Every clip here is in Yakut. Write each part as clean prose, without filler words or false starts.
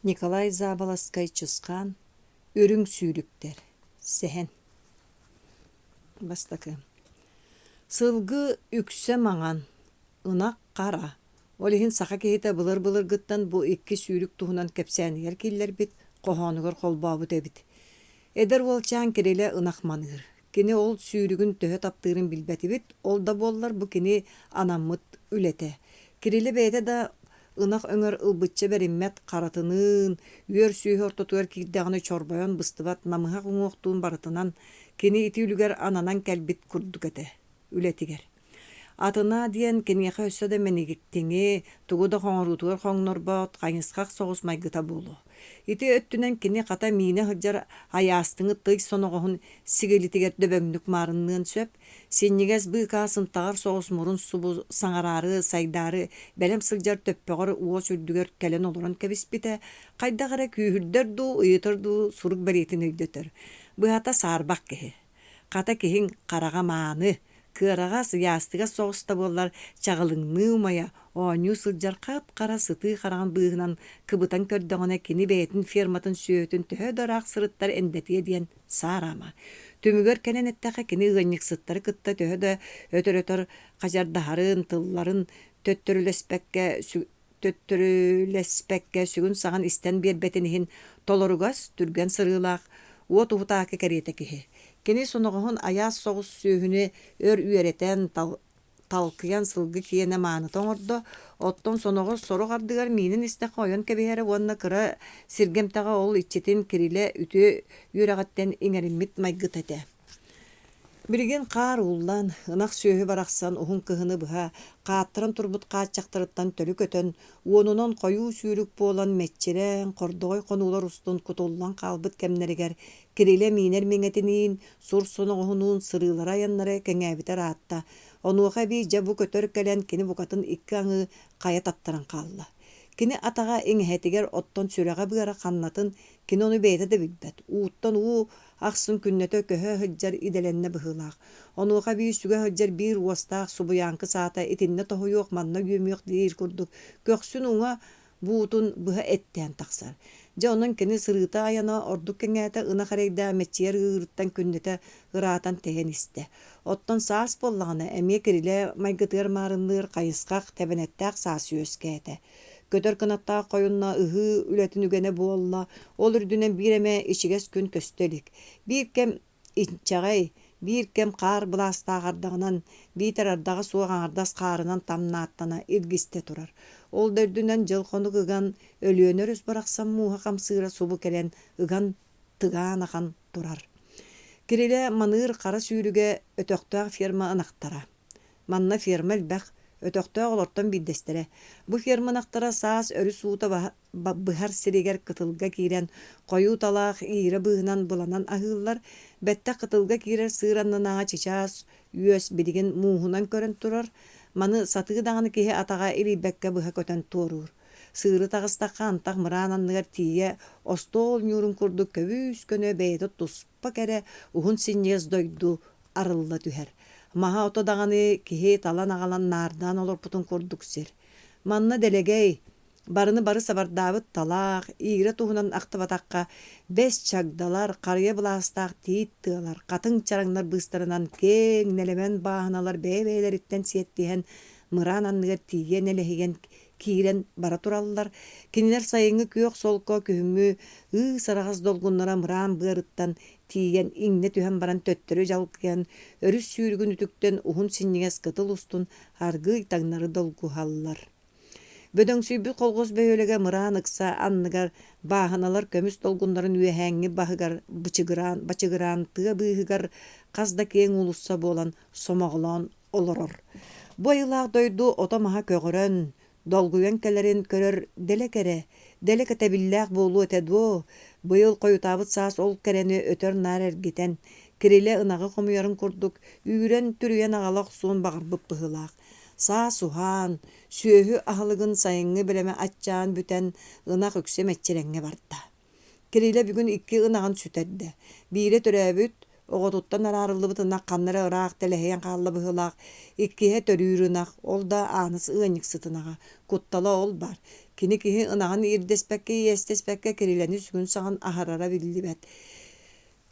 Николай Заболоцкай-Чысхаан Үрүҥ сүүрүктэр Сэһэн Бастакы Сылгы үксэ маҥан, ынах хара. Ол иһин саха киһитэ былыр-былыргыттан бу икки сүүрүк туһунан кэпсээнигэр киллэрбит, хоһоонугар холбообут эбит. Эдэр уолчаан Кирилэ ынах маныыр. Кини ол сүүрүгүн төһө таптыырын билбэтибит, ол да буоллар бу кини анаммыт үлэтэ. Кирилэ бэйэтэ да ынах өҥөр ылбычча бэриммэт харатыныын, үөр сүөһү ортотугар киирдэҕинэ чорбойон быстыбат намыһах уҥуохтуун барытынан кини ити үлүгэр ананан кэлбит курдук этэ үлэтигэр. Атына диэн киниэхэ өссө да мэнигиктиҥи, тугу да хоҥоруутугар хоҥнорбот, хайысхах соҕус майгыта буолуо. Ити өттүнэн кини хата миинэ сылдьар айаастыҥы тый соноҕоһун сигилитигэр дөбөҥнүк маарынныан сөп, синньигэс быыкаа сынтаҕар соҕус мурун субу саҥараары, сайдаары бэлэм сылдьар төппөҕөр уос үрдүгэр кэлэн олорон кэбиспитэ, хайдах эрэ күүһүрдэр дуу, ыйытар дуу сурук бэлиэтин өйдөтөр. Быһата саарбах киһи. Хата киһиҥ хараҕа мааны, кыараҕас, ыйаастыгас соҕус да буоллар чаҕылыҥныы умайа, оонньуу сылдьар хап-хара сытыы хараҕын быыһынан кыбытан көрдөҕүнэ кини бэйэтин ферматын сүөһүтүн төһө да ыраах сырыттар эндэпиэ диэн саараама. Түмүгэр кэлэн эттэххэ кини ыанньыксыттары кытта төһө да өтөр-өтөр хадьардаһарын, тылларын төттөрүлэспэккэ төттөрүлэспэккэ сүгүн-саҕын истэн биэрбэтин иһин толоругас, түргэн сырыылаах, уот уһутаакы кэриэтэ киһи. Кини соноҕоһун айаас соҕус сүөһүнү өр үөрэтэн, талкыйан сылгы киэнэ мааныта оҥордо, оттон соноҕос сорох ардыгар миинин истэххэ ойон кэбиһэрэ уонна кыра сиргэмтэҕэ ол иччитин Кирилэ үтүө үөрэҕиттэн иҥэриммит майгыта этэ. Билигин хаар ууллан, ынах сүөһү барахсан уһун кыһыны быһа хааттаран турбут хааччахтарыттан төлү көтөн, уонунан хойуу сүүрүк буолан мэччирээн, хордоҕой хонуулар устун кутуллан хаалбыт кэмнэригэр Кирилэ миинэр миҥэтиниин, сур соноҕоһунуун сырыылара-айаннара кэҥээбитэ ыраатта. Онуоха эбии дьэ бу көтөр кэлэн кини букатын икки аҥыы хайа таттаран хаалла. Кини атаҕа иҥэһэтигэр оттон сүрэҕэ-быара ханнатын кини ону бэйэтэ да билбэт. Ууттан уу ахсын күннэтэ көһө сылдьар идэлэннэ быһыылаах. Онуоха эбии сүгэ сылдьар биир уостаах субуйааҥкы саата итиннэ тоһуйуох, манна үөмүөх диир курдук көхсүн уҥа буутун быһа эттээн тахсар. Дьэ онон кини сырыыта-айана ордук кэҥээтэ, ынах эрэйдээх мэччийэр ыырыттан күннэтэ ыраатан тэйэн истэ. Оттон саас буоллаҕына, эмиэ Кирилэ майгытыгар маарынныыр хайысхах, тэбэнэттээх саас үөскээтэ. Көтөр кынаттаах хойунна ыһыы үлэтин үгэнэ буолла, ол үрдүнэн биир эмэ ичигэс күн көстө илик. Биир кэм инчэҕэй, биир кэм хаар былаастаах ардаҕынан, биитэр ардаҕа суох аҥардас хаарынан тамнааттана илгистэ турар. Ол да үрдүнэн дьыл-хонук ыган, Өлүөнэ өрүс барахсан мууһа хамсыыра субу кэлэн ыган тыгаан ахан турар. Кирилэ маныыр хара сүүрүгэ өтөхтөөх ферма ынахтара. Манна ферма элбэх, өтөхтөөх олортон биирдэстэрэ. Бу ферма ынахтара саас өрүс уута быһар сиригэр кытылга киирэн, хойуу талаах иирэ быыһынан быланан аһыыллар, бэттэх кытылга киирэр сыыр аннынааҕы чычаас үөс билигин мууһунан көрөн турар, маны сатыы даҕаны киһи атаҕа илийбэккэ быһа көтөн туоруур. Сыыры таҕыстахха антах мыраан анныгар тиийэ остуол ньуурун курдук көбүүс-көнө бэйэтэ туспа кэрэ уһун синньигэс дойду арылла түһэр. Маһа-ото даҕаны киһи талан аҕалан наардаан олорбутун курдук сир. Манна дэлэгэй, барыны бары сабардаабыт талаах, иирэ туһунан ахтыбатахха, бэс чагдалар, харыйа былаастаах тиит тыалар, хатыҥ чараҥнар быыстарынан киэҥ нэлэмэн бааһыналар бэйэ-бэйэлэриттэн сиэттиһэн мыраан анныгар тиийэ нэлэһийэн киирэн бара тураллар. Кинилэр сайыҥҥы күөх солко, күһүҥҥү ыы-сараҕас долгуннара мыраан быарыттан тиийэн иҥнэ түһэн баран төттөрү дьалкыйан, өрүс сүүрүгүн үтүктэн уһун синньигэс кытыл устун аргыый таҥнары долгуһаллар. Бөдөҥсүйбүт колхоз бөһүөлэгэ мыраан ыкса анныгар бааһыналар көмүс долгуннарын үөһээҥҥи баһыгар бычыгыраан, бачыгыраан тыа быыһыгар хас да киэҥ уулусса буолан сомоҕолоон олорор. Бу айылаах дойду ото-маһа көҕөрөн, долгуйан кэлэрин көрөр дэлэ кэрэ, дэлэ кэтэбиллээх буолуо этэ дуо, быйыл хойутаабыт саас ол кэрэни өтөр-наар эргитэн, Кирилэ ынаҕы хомуйарын курдук, үүрэн-түрүйэн аҕала охсуон баҕарбыт быһыылаах. Саас уһаан, сүөһү аһылыгын сайыҥҥы бэлэмэ аччаан бүтэн, ынах үксэ мэччирэҥҥэ барда. Кирилэ бүгүн икки ынаҕын сүтэрдэ. Биирэ төрөөбүт, оҕотуттан араарыллыбыт ынах ханна эрэ ыраах тэлэһийэн хаалла быһыылаах, иккиһэ төрүүр ынах, ол да Ааныс ыанньыксыт ынаҕа, куттала ол баар. Кини киһи ынаҕын иирдэспэккэ, иэстэспэккэ Кирилэни сүгүн-саҕын аһарара биллибэт.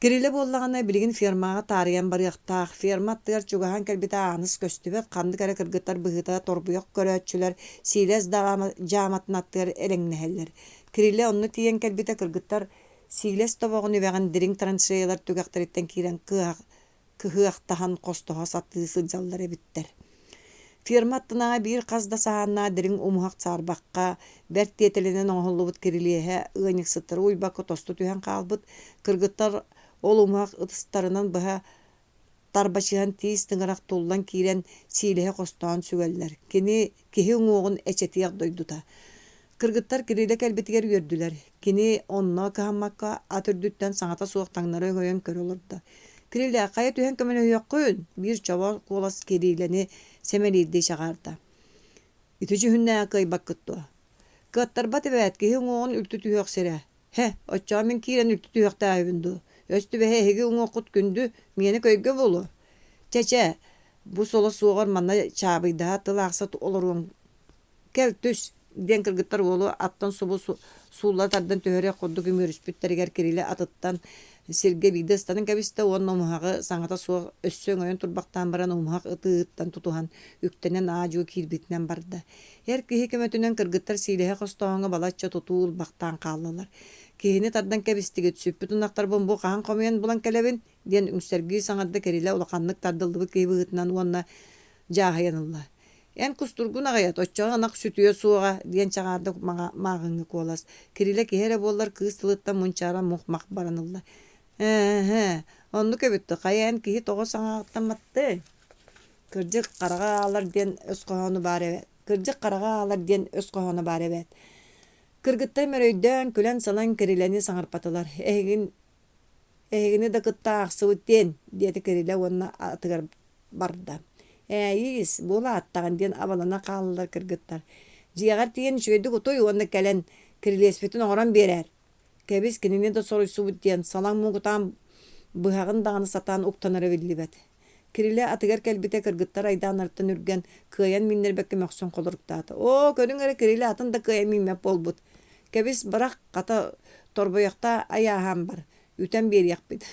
Кирилэ буоллаҕына, билигин фермаҕа таарыйан барыахтаах. Ферма аттыгар чугаһаан кэлбитэ Ааныс көстүбэт, ханнык эрэ кыргыттар быһыыта торбуйах көрөөччүлэр сиилэс дьааматын аттыгар элэҥнэһэллэр. Кирилэ онно тиийэн кэлбитэ кыргыттар сиилэс тобоҕун үбэҕин дириҥ траншеялар түгэхтэриттэн киирэн кыһыахтаһан хостоһо сатыы сылдьаллар эбиттэр. Ферма аттынааҕы биир хас да саһааннаах дириҥ умуһах саарбахха бэрт тиэтэлинэн оҥоһуллубут кирилиэһэ ыанньыксыттары уйбакка тосту түһэн хаалбыт, кыргыттар ол умуһах ытыстарынан быһа тарбачыһан тиис тыҥырах туллан киирэн сиилэһи хостоон сүгэллэр. Кини киһи уҥуоҕун эчэтиэх дойдута. Кыргыттар Кирилэ кэлбитигэр үөрдүлэр. Кини онно кыһаммакка ат үрдүттэн саҥата суох таҥнары өҥөйөн көрө олордо. «Кирилэ, хайа түһэн көмөлөһүөххүн?» биир чобо куолас Кирилэни сэмэлиирдии чаҕаарда. «Ити дьүһүннээҕи кыайбаккыт дуо?» «Кыаттарбат эбээт, киһи уҥуоҕун үлтү түһүөх сирэ. Һэ, оччоҕо мин киирэн үлтү түһүөхтээхпин дуу? Өс түбэһэ эһиги уҥуоххут күндү, миэнэ көйгө буолуо. Чэ-чэ, бу соло суоҕар манна чаабыйдаһа тыл аахса олоруоҥ Кэл, түс, диэн кыргыттар уолу аттан субу суулла тардан түһэрэх курдук үмүөрүспүттэригэр Кирилэ атыттан сиргэ биирдэ ыстанан кэбистэ уонна умуһаҕы саҥата суох өссө өҥөйөн турбахтаан баран умуһах ытыыһыттан тутуһан үктэнэн аа-дьуо киирбитинэн барда. Эр киһи көмөтүнэн кыргыттар сиилэһэ хостооһуҥҥа балачча тутуу ылбахтаан хааллылар. Киһини тардан кэбистигит, сүппүт ынахтарбын бу хаһан хомуйан булан кэлэбин? диэн үҥсэргии саҥарда Кирилэ улаханнык тардыллыбыт киһи быһыытынан уонна дьааһыйан ылла. Эн кустургун аҕыйат, оччоҕо ынах сүтүө суоҕа, диэн чаҕаарда мааҕыҥҥы куолас. Кирилэ киһи эрэ буоллар кыыс тылыттан мунчааран мух-мах баран ылла. Ээ, оннук эбит дуо, хайа эн киһи тоҕо саҥаҕыттан Кырдьык хараҕа аалар диэн өс хоһооно баар эбээт. Кырдьык хараҕа аалар диэн өс хоһооно баар эбээт. Кыргыттар мөрөйдөөн, күлэн-салан Кирилэни саҥарпатылар. Эһигин Эһигини да кытта аахсыбыт диэн, диэтэ Кирилэ уонна атыгар барда. Ээйиис, буолааттаҕын диэн абалана хааллылар кыргыттар. Дьиэҕэр тиийэн үчүгэйдик утуй уонна кэлэн кирилиэспитин оҥорон биэрээр. Кэбис кинини да соруйсубут диэн салаҥ муҥутаан быһаҕын даҕаны сатаан уктанара биллибэт. Кирилэ атыгар кэлбитэ кыргыттар айдааннарыттан үргэн, кыайан мииннэрбэккэ мөхсөн холоруктаата. Оо, көрүҥ эрэ Кирилэ атын да кыайан мииммэт буолбут. Кэбис, бырах, хата, торбойохто айааһаан бар, үтэн биэриэхпит.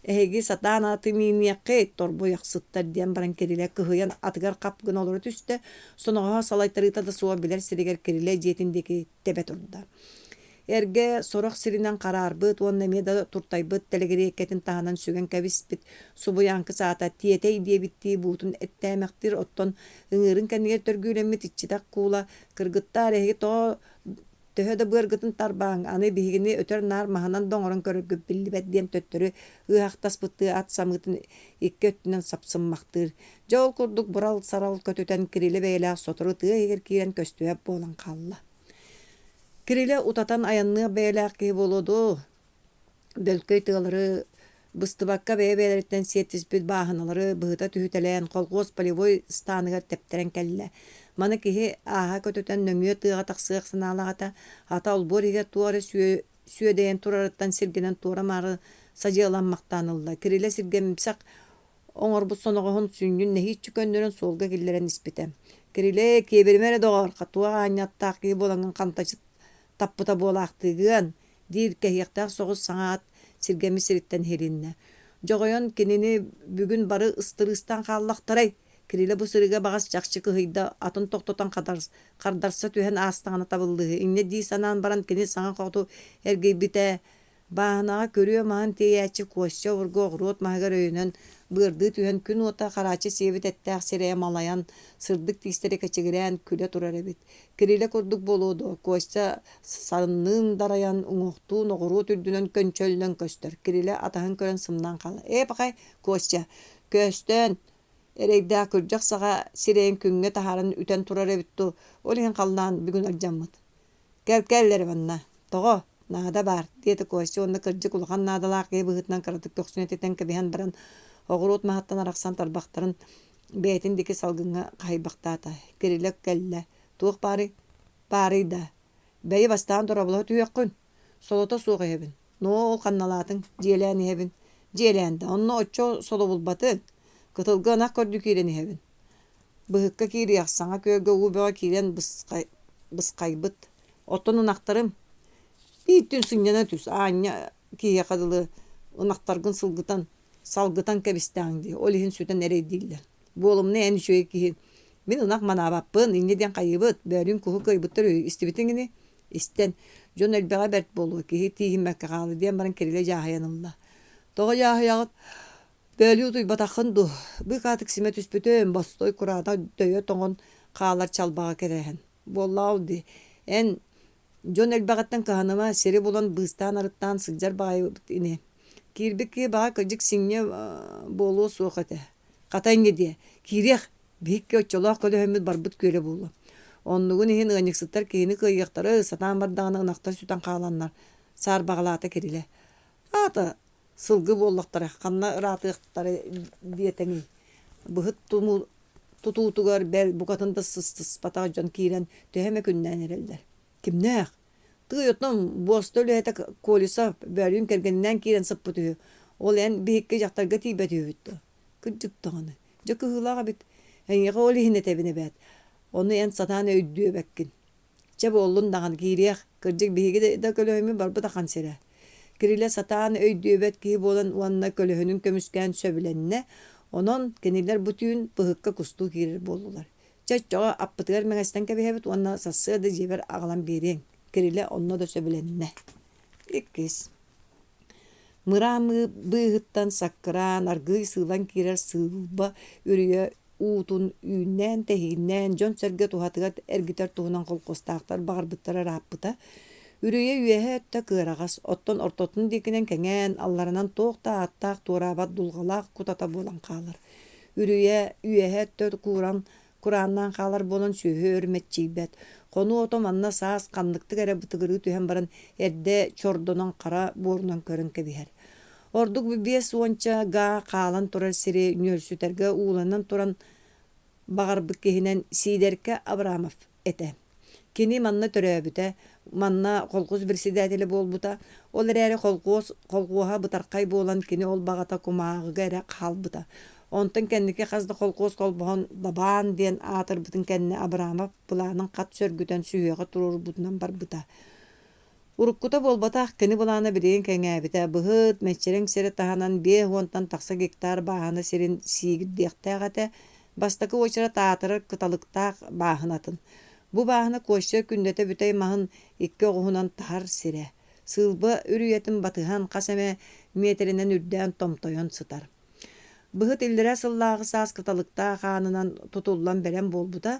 Эһиги сатаан аты мииниэххит, торбойохсуттар диэн баран Кирилэ кыһыйан атыгар хап гына олоро түстэ, соноҕоһо салайтарыыта да суох билэр сиригэр Кирилэ дьиэтин диэки тэбэ турда. Эргэ сорох сиринэн хараарбыт уонна эмиэ да туртайбыт тэлэгириэйкэтин таһынан сүгэн кэбиспит субуйааҥкы саата тиэтэй диэбиттии буутун эттээмэхтиир, оттон ыҥыырын кэннигэр төргүүлэммит иччитэх куула «Кыргыттаар, эһиги тоҕо төһө да быаргытын тарбааҥ, аны биһигини өтөр-наар маһынан да оҥорон көрөргүт биллибэт» диэн төттөрү ыаһахтаспыттыы ат самыытын икки өттүнэн сапсыммахтыыр. Дьэ ол курдук бурал-сарал көтүтэн Кирилэ бэйэлээх сотору тыа иһигэр киирэн көстүбэт буолан хаалла. Кирилэ утатан айанныах бэйэлээх киһи буолуо дуо? Бөлкөй тыалары быстыбакка бэйэ-бэйэлэриттэн сиэттиспит бааһыналары быһыта түһүтэлээн колхуос полевой ыстааныгар тэптэрэн кэллэ. Маны киһи ааһа көтүтэн нөҥүө тыаҕа тахсыах санаалаах этэ, ата олбуор иһигэр туох эрэ сүөдэйэн турарыттан сиргэнэн туора-маары садьыаламмахтаан ылла. Кирилэ сиргэмсэх оҥорбут соноҕоһун сүнньүн нэһииччэ көннөрөн суолга киллэрэн испитэ. Кирилэ, киэбиримэ эрэ доҕоор, туох аанньаттаах киһи буолаҥҥын хантачы таппыта буолаахтыыгыан, диир кэһиэхтээх соҕус саҥа ат сиргэммит сириттэн иһилиннэ. Дьоҕойон кинини бүгүн бары ыстырыыстаан хааллахтарай? Кирилэ бу сырыыга баҕас чахчы кыһыйда, атын тохтотон хардарса түһэн аастаҕына табыллыыһы. Инньэ дии санаан баран кини саҥа хоту эргийбитэ, Бааһынаҕа күрүө маһын тиэйээччи Костя обургу оҕуруот маһыгар өйөнөн, быардыы түһэн күн уота харааччы сиэбит эттээх сирэйэ малайан, сырдык тиистэрэ кэчигирээн күлэ турар эбит. Кирилэ курдук буолуо дуо, Костя санныын дарайан, уҥуохтуун оҕуруот үрдүнэн көнчөллөн көстөр. Кирилэ атаһын көрөн сымнаан хаалла: «Ээ, пахай, Костя, көстөөн, эрэйдээх күрдьэх саҕа сирэйин күҥҥэ таһааран үтэн турар эбит дуу, ол иһин халлаан бүгүн алдьаммыт. Кэл-кэл эрэ манна. Тоҕо? Наада баар, диэтэ Костя уонна кырдьык улахан наадалаах киһи быһыытынан кыратык көхсүн этитэн кэбиһэн баран, оҕуруот маһыттан арахсан тарбахтарын бэйэтин диэки салгыҥҥа хаһыйбахтаата. Кирилэ кэллэ. Туох баарый? Баарый да. Бэйи бастаан дорооболоһо түһүөххүн. Солото суох иһэбин. Ноо, ол ханналаатыҥ? Дьиэлээн иһэбин. Дьиэлээн да, онно оччо соло булбатыҥ. Кытылга ынах көрдүү киирэн иһэбин. Быһыкка киириэх, саҥа күөлгэ уу бөҕө киирэн бысхайбыт. Оттон ынахтарым биир түүн сынньана түс, аанньа киһиэхэ дылы ынахтаргын сылгытан, салгытан кэбистэҕиҥ дии, ол иһин сүтэн эрэйдииллэр. Буолумна эн үчүгэй киһи. Мин ынах манаабаппын, инньэ диэн хайыыбыт, бөөлүүн куһу кыайбыттар үһү, истибитиҥ ини? Истэн, дьон элбэҕэ бэрт буолуо, киһи тииһиммэккэ хаалла диэн баран Кирилэ дьааһыйан ылла. Тоҕо дьааһыйаҕыт? Бөөлүү утуйбатаххын дуу? Быыкаатык симэ түспүтүм, бостой кураанах дөйө тоҥон хаалар чалбаҕа кэрэһэн. Буоллаҕа ол дии. Эн дьон элбэҕиттэн кыһаныма, сири булан быыстаан-арыттаан сылдьар баҕайыбыт ини. Киирбит киһи баҕа кырдьык синньэ буолуо суох этэ. Хата инньэ диэ, киириэх, биһикки оччолоох көлөһөммүт барбыт күөлэ буолуо. Оннугун иһин ыанньыксыттар киһини кыайыахтары, сатаан бардаҕына ынахтар сүтэн хааланнар, саарбаҕалаата Кирилэ. Аата, сылгы буоллахтара, ханна ыраатыахтара диэтэҥий? Быһыт тутуутугар бэл букатын да сыстыспатах дьон киирэн төһө эмэ күннээн эрэллэр. Кимнээх? Тыый оттон буоста үлэһитэ Колесов бөөлүүн кэргэнинээн киирэн сыппыт үһү. Ол эн биһикки дьахтарга тиийбэт үһүбүт дуо? Кырдьык даҕаны. Дьэ кыһыылаах эбит. Эйиэхэ ол иһин этэбин эбээт. Ону эн сатаан өйдүөбэккин. Чэ буоллун даҕаны киириэх. Кырдьык биһиги да көлөһүммүт барбыт ахан сирэ. Кирилэ сатаан өйдүөбэт киһи буолан уонна көлөһүнүн көмүскээн сөбүлэннэ. Онон кинилэр бу түүн быһыкка кустуу киирэр буоллулар. Чэ оччоҕо аппытыгар мэҥэстэн кэбиһэбит уонна сарсыарда дьиэбэр аҕалан биэриэҥ. Кирилэ онно да сөбүлэннэ. Иккис. Мыраан быыһыттан саккыраан, аргыый сыылан киирэр сыылба үрүйэ уутун үүннээн-тэһииннээн дьон-сэргэ туһатыгар эргитэр туһунан холкуостаахтар баҕарбыттара ырааппыта. Үрүйэ үөһэ өттө кыараҕас, оттон ортотун диэкинэн кэҥээн, алларанан туох да ааттаах туораабат дулҕалаах кутата буолан хаалар. Үрүйэ үөһэ өттө кууран курааннаан хаалар буолан сүөһү өр мэччийбэт. Хонуу ото манна саас ханныктык эрэ бытыгырыы түһэн баран эрдэ чордонон хара буорунан көрөн кэбиһэр. Ордук 50 гаа хаалан турар сири нүөлсүтэргэ ууланан туран баҕарбыт киһинэн Сиидэркэ Абрамов этэ. Кини манна төрөөбүтэ, манна колхоз председателэ буолбута. Ол эрээри колхоз колхуоһа бытархай буолан кини ол баҕата кумааҕыга эрэ хаалбыта. Онтон кэнники хас да колхоз холбоһон Дабаан диэн аатырбытын кэннэ Абрамов былаанын хат сөргүтэн сүһүөҕэ туруорбутунан барбыта. Уруккута буолбатах, кини былаана билигин кэҥээбитэ. Быһыт, мэччирэҥ сири таһынан 50-тан тахса гектар бааһына сирин сиигирдиэхтээх этэ. Бастакы уочарат аатырар Кыталыктаах бааһынатын. Бу бааһына Костя күннэтэ бүтэй маһын икки оҕуһунан таһар сирэ. Сыылба үрүйэтин батыһан хас эмэ миэтэрэнэн үрдээн томтойон сытар. Быһыт иллэрээ сыллааҕы саас кыталыктаах аанынан тутуллан бэлэм буолбута.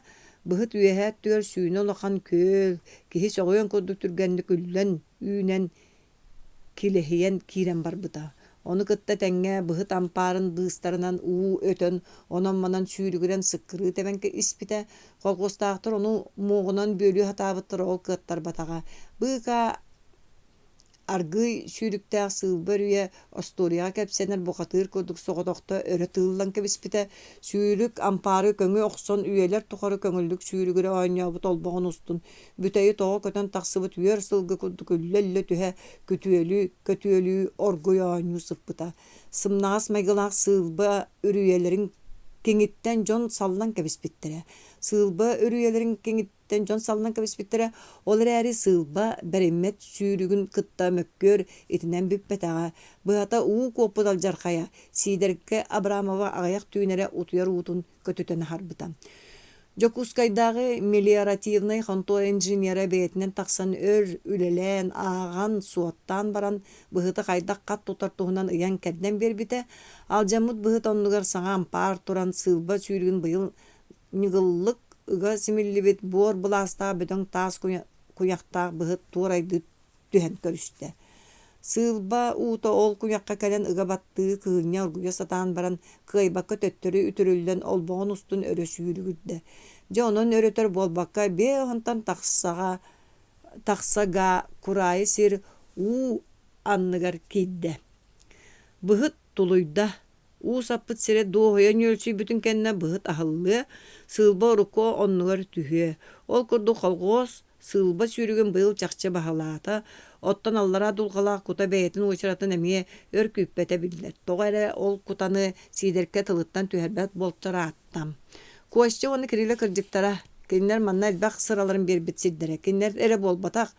Быһыт үөһээ өттүгэр сүүнэ улахан күөл, киһи сөҕүөн курдук түргэнник үллэн, үүнэн, килэһийэн киирэн барбыта. Ону кытта тэҥҥэ быһыт ампаарын быыстарынан уу өтөн, онон-манан сүүрүгүрэн сыккырыы тэбэн испитэ. Колхуостаахтар ону муоҕунан бүөлүү сатаабыттара ол кыаттарбатаҕа. Быыкаа Аргыый сүүрүктээх сыылба үрүйэ остуоруйаҕа кэпсэнэр бухатыыр курдук соҕотохто өрө тыыллан кэбиспитэ, сүүрүк ампаары көҥү охсон үйэлэр тухары көҥүллүк сүүрүгүрэ оонньообут олбоҕун устун бүтэйи тоҕо көтөн тахсыбыт үөр сылгы курдук үллэ-үллэ түһэ күтүөлүү, көтүөлүү оргуй оонньуу сыппыта. Сымнаҕас майгылаах сыылба үрүйэлэрин киҥиттэн дьон саллан кэбиспиттэрэ. Сыылба үрүйэлэрин киҥиттэн Тэн дьон саллан кэбиспиттэрэ, ол эрээри сыылба бэриммэт сүүрүгүн кытта мөккүөр итинэн бүппэтэҕэ. Быһата уу куоппут алдьархайа, Сиидэркэ Абрамова аҕыйах түүн эрэ утуйар уутун көтүтэн аһарбыта. Дьокуускайдааҕы мелиоративнай хонтуора инженерэ бэйэтинэн тахсан өр үлэлээн, ааҕан, суоттаан баран, быһыты хайдах хат тутар туһунан ыйан-кэрдэн биэрбитэ. Алдьаммыт быһыт оннугар саҥа ампаар туран, сыылба сүүрүгүн быйыл Ньыгыллык ыга симиллибит буор былаастаах бөдөҥ таас куйахтаах быһыт туорайдыы түһэн көрүстэ. Сыылба уута ол куйахха кэлэн ыга баттыы кыынньа оргуйа сатаан баран кыайбакка төттөрү үтүрүллэн олбоҕун устун өрө сүүрүгүрдэ. Дьэ онон өрөтөр буолбакка 50-тан тахсаҕа тахса гаа кураайы сир уу анныгар киирдэ. Быһыт тулуйда, Уу саппыт сирэ дуоһуйа ньүөлсүйбүтүн кэннэ быһыт аһыллыа, сыылба урукку оннугар түһүө. Ол курдук колхуос сыылба сүүрүгүн быйыл чахчы баһылаата, оттон аллараа дулҕалаах кута бэйэтин уочаратын эмиэ өр күүппэтэ биллэр. Тоҕо эрэ ол кутаны Сиидэркэ тылыттан түһэрбэт буолтар ааттам. Костя уонна Кириллэ кырдьыктара. Кинилэр манна элбэх сыраларын биэрбит сирдэрэ. Кинилэр эрэ буолбатах,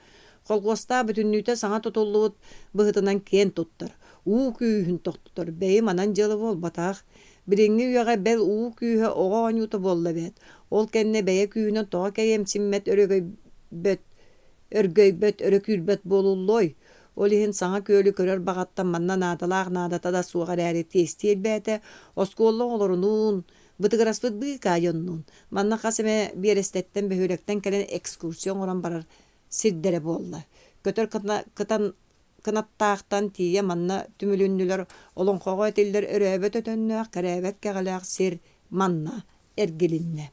колхуостаах бүтүннүүтэ саҥа тутуллубут быһытынан киэн туттар. Уу күүһүн тохтотор. Бэйи манан дьыала буолбатах. Билиҥҥи үйэҕэ бэл уу күүһэ оҕо оонньуута буолла эбээт. Ол кэннэ бэйэ күүһүнэн тоҕо кэйэмсиммэт өрөгөйбөт өргөйбөт, өрө күүрбэт буолуллуой? Ол иһин саҥа күөлү көрөр баҕаттан манна наадалаах наадата да суох эрээри тиэстии элбээтэ. Оскуола оҕолорунуун, бытыгыраспыт быыкаа дьоннуун манна хас эмэ биэрэстэттэн бөһүөлэктэн кэлэн экскурсия оҥорон барар сирдэрэ буолла. Көтөр кытан кынаттаахтан тиийэ манна түмүлүннүлэр олоҥхоҕо этиллэр өрөөбөт өтөннөөх, кэрээбэт кэҕэлээх сир манна эргилиннэ.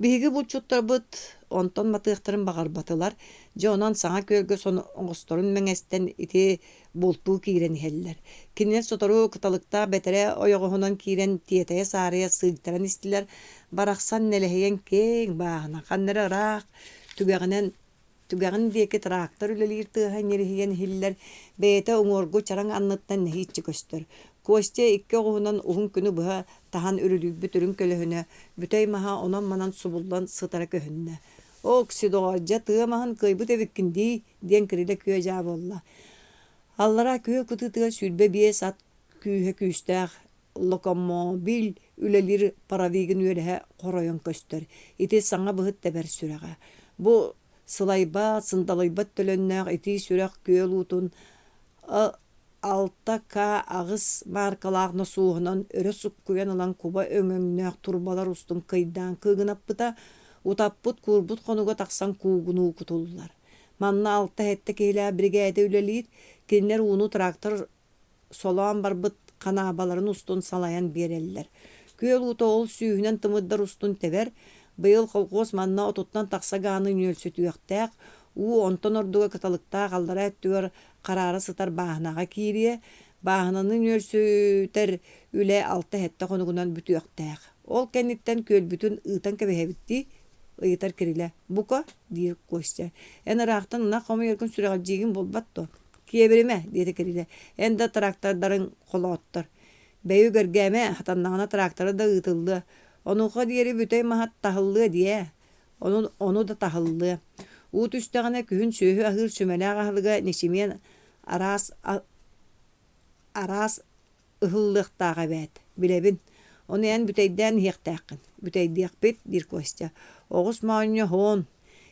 Биһиги булчуттарбыт онтон матыахтарын баҕарбатылар, дьэ онон саҥа күөлгэ оҥосторун мэҥэстэн ити бултуу киирэн иһэллэр. Кинилэр сотору кыталыктаах бэтэрээ ойоҕоһунан киирэн тиэтэйэ-саарыйа сыыйтаран истилэр, барахсан нэлэһийэн киэҥ бааһына ханна эрэ ыраах түгэҕинэн Түгэҕин диэки трактор үлэлиир тыаһа ньириһийэн иһиллэр, бэйэтэ уҥуоргу чараҥ анныттан нэһииччэ көстөр. Костя икки оҕуһунан уһун күнү быһа таһан үрүлүйбүт үрүҥ көлөһүнэ, бүтэй маһа онон-манан субуллан сытара көһүннэ. «Окси, доҕоор, дьэ тыа маһын кыайбыт эбиккин дии» диэн Кирилэ күө-дьаа буолла. Аллараа күөл кытыытыгар 25 ат күүһэ күүстээх локомобиль үлэлиир паровигын үөлэһэ хоройон көстөр. Ити саҥа быһыт тэбэр сүрэҕэ. Бу сылайбат, сындалыйбат төлөннөөх итии сүрэх күөл уутун 6К8 мааркалаах носуоһунан өрө суккуйан ылан куба өҥөҥнөөх турбалар устун кыйдаан кыыгынаппыта, утаппыт куурбут хонуга тахсан куугунуу кутуллар. Манна алта-сэттэ киһилээх биригээдэ үлэлиир, кинилэр ууну трактор солоон барбыт ханаабаларын устун салайан биэрэллэр. Күөл уута ол сүүһүнэн тымырдар устун тэбэр, быйыл колхуос манна отуттан тахса гааны нүөлсүтүөхтээх, уу онтон ордуга кыталыктаах аллараа өттүгэр хараара сытар бааһынаҕа киириэ, бааһынаны нүөлсүтэр үлэ алта-сэттэ хонугунан бүтүөхтээх. Ол кэнниттэн күөлбүтүн ыытан кэбиһэбит дии, ыйытар Кирилэ. Бука, диир Костя, эн ыраахтан ынах хомуйаргын сүрэҕэлдьиигин буолбат дуо? Киэбиримэ, диэтэ Кирилэ, эн да трактордарыҥ холооттор. Бэйи үгэргээмэ, хатаннаҕына трактора да ыытыллыа. Онуоха диэри бүтэй маһа таһыллыа диэ. Ону, ону да таһыллыа. Уу түстэҕинэ күһүн сүөһү аһыыр сүмэлээх аһылыга ньэчимиэн араас араас ыһыллыахтаах эбээт, билэбин. Ону эн бүтэйдээн иһиэхтээххин. Бүтэйдиэхпит, диир Костя. Оҕус моонньоһуон.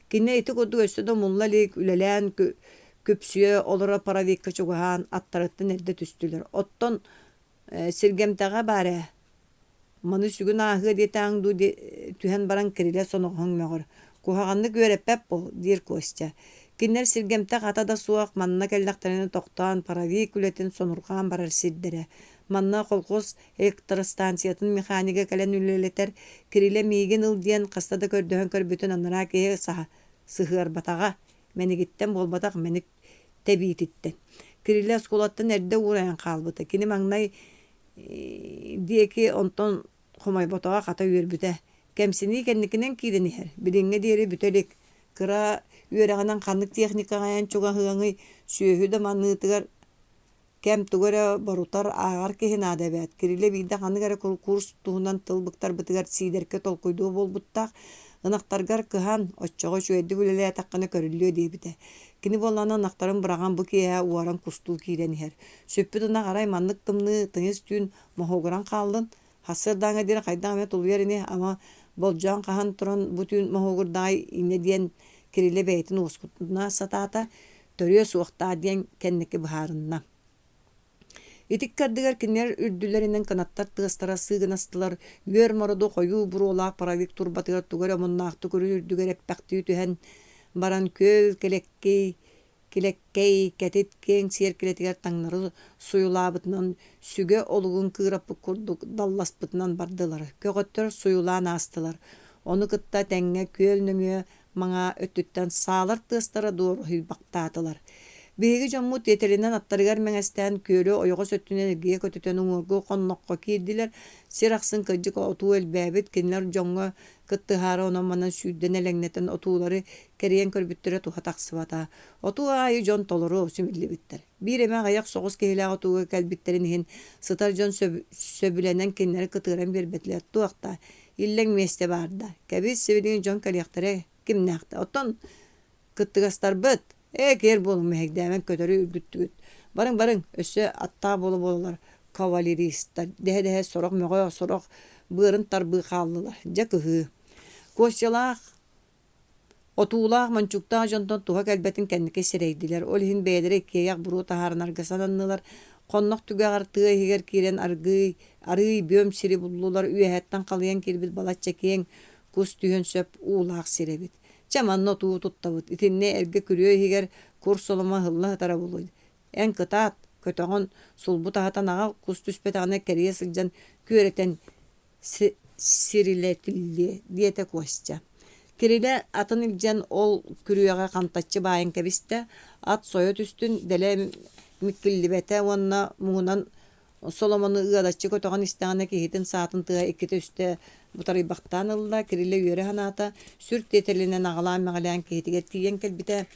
Кини ити курдук өссө да умулла илик үлэлээн күпсүйэ олорор паровикка чугаһаан аттарыттан эрдэ түстүлэр. Оттон сиргэмтэҕэ баар ээ Маны сүгүн ааһыа диэтэҕиҥ дуу түһэн баран Кирилэ соноҕоһуҥ мөҕөр: «Куһаҕаннык үөрэппэт буол» диир Костя. Кинилэр сиргэмтэх ата да суох, манна кэллэхтэринэ тохтоон паровик үлэтин сонурҕаан барар сирдэрэ. Манна колхоз электростанциятын механига кэлэн үлэлэтэр, Кирилэ миигин ыл диэн хаста да көрдөһөн көрбүтүн анараа киһи сыһыарбатаҕа, мэникиттэн буолбатах мэник тэбиититтэн. Кирилэ оскуолаттан эрдэ уурайан хаалбыта. Кини маҥнай диэки онтон хомойботоҕо хата үөрбүтэ. Кэмсинии кэнникинэн киирэн иһэр, билиҥҥэ диэри бүтэ илик. Кыра үөрэҕинэн ханнык техникаҕа айан чугаһыаҥый, сүөһү да маныытыгар кэм тугу эрэ борутар, ааҕар киһи наада эбээт. Кирилэ биирдэ ханнык эрэ курс туһунан тыл быктарбытыгар Сиидэркэ толкуйдуо буолбуттаах, ынахтаргар кыһан, оччоҕо үчүгэйдик үлэлээтэххинэ көрүллүө диэбитэ. Кини буоллаҕына ынахтарын быраҕан бу киэһэ уоран кустуу киирэн иһэр. Сүппүт ынах арай маннык тымныы, тыйыс түүн моһуогуран хааллын, сарсыардааҥҥа диэри хайдах эмэ тулуйар ини, ама болдьоон хаһан туран бу түүн моһуогурдаҕай инньэ диэн Кирилэ бэйэтин уоскутуна сатаата, төрүө суохтаа диэн кэнники быһаарынна. Ити ыккардыгар кинилэр үрдүлэринэн кынаттар тыастара сыыгынастылар, үөр мороду хойуу буруолаах паровик турбатыгар тугу эрэ омуннаахтык үрүн үрдүгэр эппэхтии түһэн баран күөл кэлэккий Килэккэй, кэтит киэҥ сиэркилэтигэр таҥнары суйулаабытынан сүгэ олугун кыыраппыт курдук далласпытынан бардылар, көҕөттөр суйулаан аастылар. Ону кытта тэҥҥэ күөл нөҥүө маҥаа өттүттэн саалар тыастара дуоруһуйбахтаатылар. Биһиги дьоммут тиэтэлинэн аттарыгар мэҥэстээн күөлү ойоҕос өттүнэн эргийэ көтүтэн уҥуоргу хонноххо киирдилэр. Сир ахсын кырдьык отуу элбээбит, кинилэр дьоҥҥо кыттыһаары онон-манан сүүрдэн элэҥнэтэн отуулары кэрийэн көрбүттэрэ туһа тахсыбата. Отуу аайы дьон толору симиллибиттэр. Биир эмэ аҕыйах соҕус киһилээх отууга кэлбиттэрин иһин сытар дьон сөбүлэнэн кинилэри кытыаран биэрбэтилэр. Туох да. Иллэҥ миэстэ баар да, кэбис, сибилигин дьон кэлиэхтэрэ кимнээхтэ. Оттон кыттыгастарбыт, ээ киэр буолуҥ мэһэйдээмэҥ көтөрү үргүттүгүт. Барыҥ-барыҥ, өссө аттаах буола-буолалар кавалеристар дэһэ-дэһэ сорох мөҕө, сорох быарын тарбыы хааллылар. Дьэ кыһыы. Костялаах Отуулаах, мончууктаах дьонтон туһа кэлбэтин кэнники сэрэйдилэр, ол иһин бэйэлэрэ иккиэйэх буруо таһаарынарга сананнылар, хоннох түгэҕэр тыа иһигэр киирэн аргыый, арыый бүөм сири буллулар, үөһэттэн халыйан киирбит балачча киэҥ, кус түһүөн сөп уулаах сир эбит. Чэ, манна отуу туттабыт, итиннэ эргэ күрүө иһигэр кур соломо ыһылла сытара буолуо. Эн кытаат, көтөҕөн, сулбу таһытан аҕал, кус түспэтэҕинэ кэрийэ сылдьан күөрэтэн сирилэтиллиэ диэтэ Костя. Кирилэ атын илдьэн ол күрүөҕэ хантаччы баайан кэбистэ, ат сойо түстүн, дэлэ миккиллибэтэ уонна муҥунан соломону ыадаччы көтөҕөн истэҕинэ киһитин саатын тыаһа иккитэ-үстэ бутарыйбахтаан ылла, Кирилэ үөрэ санаата, сүр тиэтэлинэн аҕалаан-мэҕилээн киһитигэр тиийэн кэлбитэ,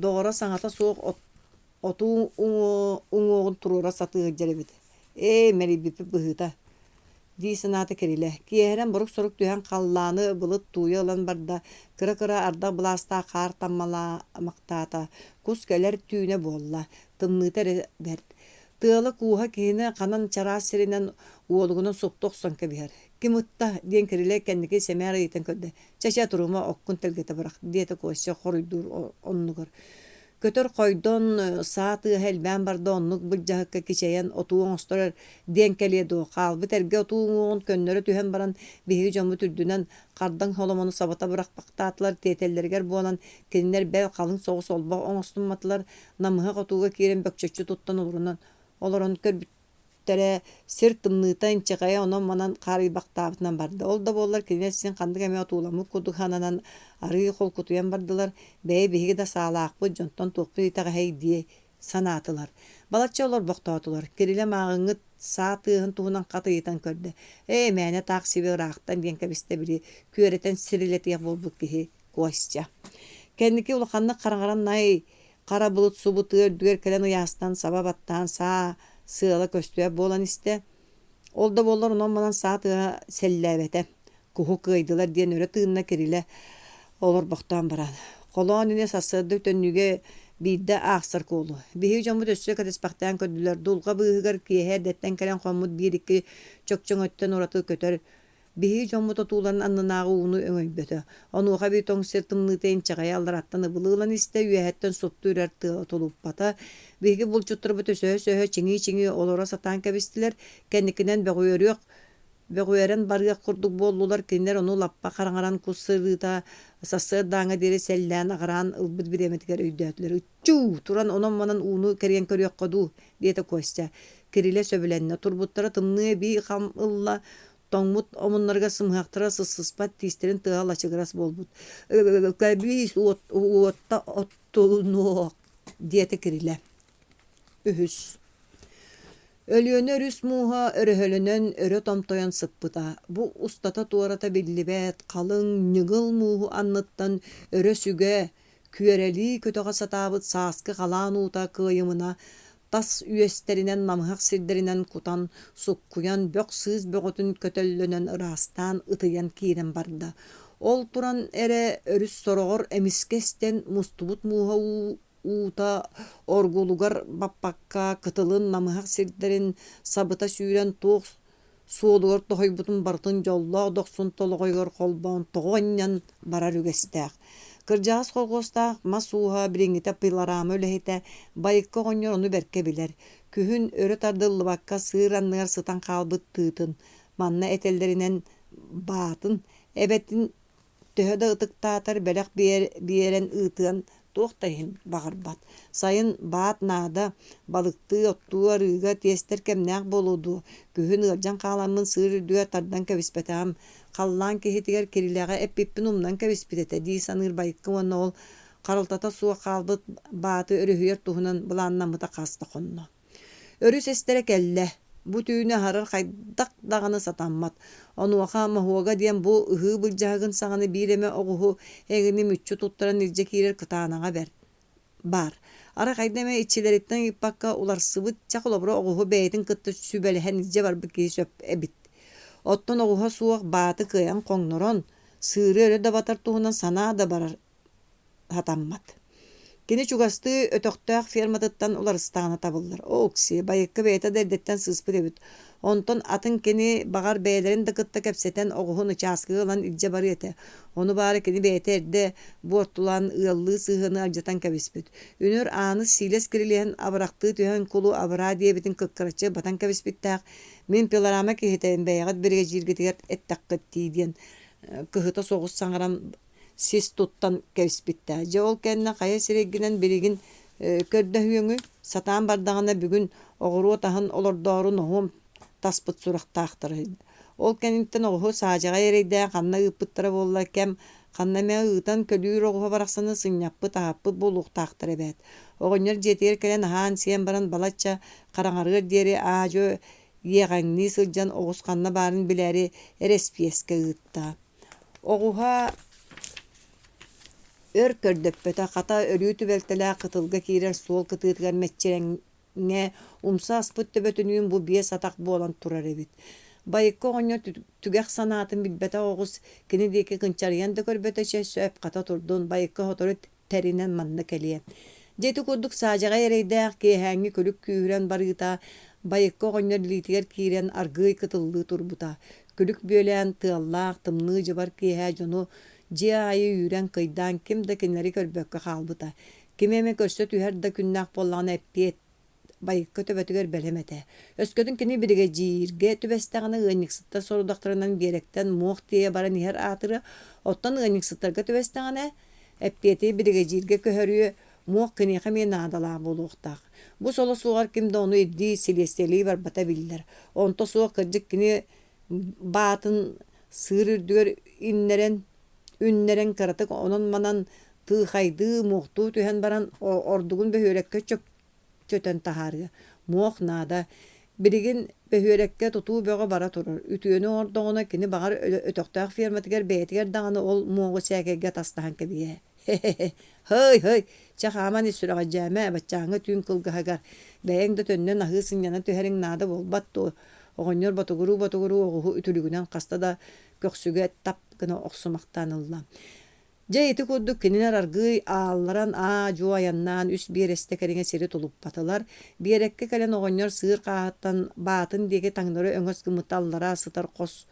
доҕоро саҥата суох Отуу уҥуоҕун туруора сатыы сылдьар эбит. Ээ, мэлийбиппит быһыыта дии санаата Кирилэ. Киэһэрэн борук-сорук түһэн халлааны былыт тууйа ылан барда, кыра-кыра ардах былаастаах хаар таммалаамахтаата, кус кэлэр түүнэ буолла, тымныыта эрэ бэрт. Тыала-кууһа киһини ханан чараас сиринэн уолугунан супту охсон кэбиһэр. «Ким ытта?» диэн Кирилэ кэнники сэмээр ыйытан көрдө. «Чэ-чэ, турума, оккун тэлгэтэ бырах» диэтэ Костя хоруйдуур оннугар. Көтөр хойдон, саа тыаһа элбээн барда оннук былдьаһыкка кичэйэн отуу оҥостор диэн кэлиэ дуо, хаалбыт эргэ отуу уҥуоҕун көннөрө түһэн баран биһиги дьоммут үрдүнэн хардаҥ холомону сабыта бырахпахтаатылар тиэтэллэригэр буолан кинилэр бэл халыҥ соҕус олбох оҥостумматылар, намыһах отууга киирэн бөкчөччү туттан олорунан олорон көрбүт Тэрэ сир тымныыта инчэҕэйэ онон-манан хаарыйбахтаабытынан барда. Ол да буоллар кинилэр син ханнык эмэ отууламмыт курдук сананан арыый холкутуйан бардылар, бэйэ биһиги да саалаахпыт, дьонтон туохпут итэҕэһэй дии санаатылар. Балачча олорбохтоотулар. Кирилэ мааҕыҥҥыт саа тыаһын туһунан хат ыйытан көрдө. Ээ, мээнэ таах сиби ыраахтан диэн кэбистэ били күөрэтэн сирилэтиэх буолбут киһи Костя. Кэнники улаханнык хараҥаран най Хара былыт субу тыа үрдүгэр кэлэн ыйаастан саба баттаан саа сыала көстүбэт буолан истэ. Ол да буоллар онон-манан саа тыаһа сэллээбэтэ. Куһу кыайдылар диэн өрө тыынна Кирилэ олорбохтоон баран. Холоон ини сарсыарда төннүүгэ биирдэ аахсар куолу. Биһиги дьоммут өссө кэтэспэхтээн көрдүлэр. Дулҕа быыһыгар киэһэ эрдэттэн кэлэн хоммут биир-икки чөкчөҥөттөн ураты көтөр Биһиги дьоммут отууларын аннынааҕы ууну өҥөйбөтө. Онуоха эбии тоҥ сир тымныыта инчэҕэйэ аллараттан ыбылы ылан истэ, үөһэттэн супту үрэр тыала тулуппата. Биһиги булчуттарбыт өсөһө-өсөһө, чиҥии-чиҥии олоро сатаан кэбистилэр. Кэнникинэн бөҕүөрүөх бөҕүөрэн барыах курдук буоллулар, кинилэр ону лаппа хараҥаран кус сырыыта сарсыардааҥҥа диэри сэллээн аҕыраан ылбыт бириэмэтигэр өйдөөтүлэр. Ыччуу, туран онон-манан ууну кэрийэн көрүөххэ дуу, диэтэ Костя. Кирилэ сөбүлэннэ, турбуттара тымныы эбии хам ылла, тоҥмут омуннарыгар сымыһахтара сыссыспат тиистэрин тыаһа лачыгырас буолбут. «Кэбиис, уотта оттунуох» диэтэ Кирилэ. Үһүс. Өлүөнэ өрүс мууһа өрөһөлөнөн өрө томтойон сыппыта. Бу устата-туората биллибэт халыҥ, ньыгыл мууһу анныттан өрө сүгэ, күөрэлии көтөҕө сатаабыт сааскы халаан уута кыайымына тас үөстэринэн намыһах сирдэринэн кутан, суккуйан, бөх-сыыс бөҕөтүн көтөллөнөн ыраастаан ытыйан киирэн барда. Ол туран эрэ өрүс сороҕор эмискэ эстэн мустубут мууһа уута оргулугар баппакка кытылын намыһах сирдэрин сабыта сүүрэн туох суолугар тоһуйбутун барытын дьоллоох дохсун толоҕойугар холбоон тоҕо анньан барар үгэстээх. Кырдьаҕас колхуостаах мас ууһа билиҥҥитэ пилорама үлэһитэ Байыкка оҕонньор ону бэркэ билэр. Күһүн өрө тардыллыбакка сыыр анныгар сытан хаалбыт тыытын, манна этэллэринэн баатын, эбэтин Төһө да ытыктаатар бэлэх биэрэн ыытыан туох да иһин баҕарбат. Сайын баат наада, балыктыы, оттуу арыыга тиэстэр кэмнээх буолуо дуо, күһүн ыалдьан хааламмын сыыр үрдүгэр тардан кэбиспэтэҕим, халлаан киһитигэр Кирилэҕэ эппиппин умнан кэбиспит этэ дии саныыр Байыкка уонна ол харалтата суох хаалбыт бааты өрүһүйэр туһунан былааннаммыта хас да хонно. Өрүс эстэрэ кэллэ, бу түүнү аһарар хайдах даҕаны сатаммат. Онуоха моһуога диэн бу ыһыы былдьаһыгын саҕана биир эмэ оҕуһу эҥини мүччү туттаран илдьэ киирэр кытаанаҕа бэрт баар. Арай хайда эмэ иччилэриттэн ыйыппакка уларсыбыт, чэ холобура оҕуһу бэйэтин кытта сүбэлэһэн илдьэ барбыт киһи сөп эбит. Оттон оҕуһа суох бааты кыайан хоҥнорон, сыыры өрө дабатар туһунан санаа да барар сатаммат. Кини чугастыы өтөхтөөх ферматыттан уларыстаҕына табыллар. Окси, байыкка бэйэтэ да эрдэттэн сыыспыт эбит. Онтон атын кини, баҕар, бэйэлэрин да кытта кэпсэтэн, оҕуһун учааскыга ылан илдьэ барыа этэ. Ону баара кини бэйэтэ эрдэ буортулаан ыаллыы сыһыаны алдьатан кэбиспит. Үнүр Ааныс сиилэс кирилиэһин абырахтыы түһэн кулу абыраа диэбитин кыккыраччы батан кэбиспиттээх. Мин пилорама киһитэбин бэйэҕит биригэдьииргитигэр эттэххит дии диэн кыһыта соҕус саҥаран сис туттан кэбиспиттээх. Дьэ ол кэннэ хайа сирэйгинэн билигин көрдөһүөҥүй? Сатаан бардаҕына бүгүн оҕуруот аһын олордоору ноһуом таспыт сурахтаахтар. Ол кэнниттэн оҕуһу саадьаҕай эрэйдээх ханна ыыппыттара буолла кэм ханна эмэ ыытан көлүүр оҕуһа барахсаны сынньаппыт, аһаппыт буолуохтаахтар эбээт. Оҕонньор дьиэтигэр кэлэн аһаан-сиэн баран балачча хараҥарыар диэри аа-дьуо иэҕэҥнии сылдьан оҕус ханна баарын билээри эрэспиэскэ ыытта. Оҕуһа өр көрдөппөтө, хата өрүү түбэлтэлээх кытылга киирэр суол кытыытыгар мэччирэҥҥэ умса аспыт төбөтүнүүн бу биэс атах буолан турар эбит. Байыкка оҕонньор түгэх санаатын билбэтэх оҕус кини диэки кынчарыйан да көрбөтө, чэ сөп, хата турдун, Байыкка сотору тэринэн манна кэлиэ. Дьэ ити курдук саадьаҕай эрэйдээх киэһээҥҥи күлүк күүһүрэн барыыта Байыкка оҕонньор илиитигэр киирэн аргыый кытыллыы турбута. Күлүк бүөлээн тыаллаах, тымныы дьыбар киэһэ дьону дьиэ аайы үүрэн кыйдаан ким да кинилэри көрбөккө хаалбыта. Кими эмэ көрсө түһэр да күннээх буоллаҕына эппиэт Байыкка төбөтүгэр бэлэм этэ. Өскөтүн кини биригэдьииргэ түбэстэҕинэ ыанньыксыттар сорудахтарынан биэрэктэн муох тиэйэ баран иһэр аатырыа, оттон ыанньыксыттарга түбэстэҕинэ, эппиэти биригэдьииргэ көһөрүө, муох киниэхэ эмиэ наадалаах буолуохтаах. Бу соло суоҕар ким да ону ирдии, силиэстийэлии барбата биллэр. Онто суох кырдьык кини баатын сыыр үрдүгэр иннэрэн, үннэрэн кыратык онон-манан тыыхайдыы, муохтуу түһэн баран ордугун бөһүөлэккэ чөкчөтөн таһаарыа. Муох наада. Билигин бөһүөлэккэ тутуу бөҕө бара турар. Үтүөнү оҥордоҕуна кини баҕар өтөхтөөх ферматыгар бэйэтигэр даҕаны ол муоҕу сээкэйгэ атастаһан кэбиһиэ. Хе-хе-хе, һый-һый, чэ хааман ис сүрэҕэлдьээмэ, баччааҥҥы түүн кылгаһыгар бэйэҥ да төннөн аһыы сынньана түһэриҥ наада буолбат дуо? Оҕонньор ботугуруу-ботугуруу оҕуһу үтүлүгүнэн хаста да көхсүгэ тап гына охсумахтаан ылла. Дьэ ити курдук кинилэр аргыый аалларан аа-дьуо айаннаан үс биэрэстэ кэриҥэ сири тулуппатылар. Биэрэккэ кэлэн оҕонньор сыыр хааһыттан баатын диэки таҥнары өҥөс гыммыта аллараа сытар хос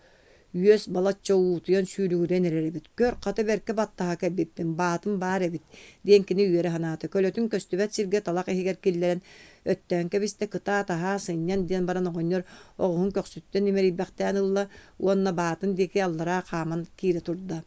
үөс балачча уутуйан сүүрүгүрэн эрэр эбит. Көр, хата бэркэ баттаһа кэлбиппин, баатым баар эбит диэн кини үөрэ санаата. Көлөтүн көстүбэт сиргэ талах иһигэр киллэрэн өттөөн кэбистэ, кытаат, аһаа, сынньан диэн баран оҕонньор оҕуһун көхсүттэн имэрийбэхтээн ылла уонна баатын диэки аллараа хааман киирэ турда.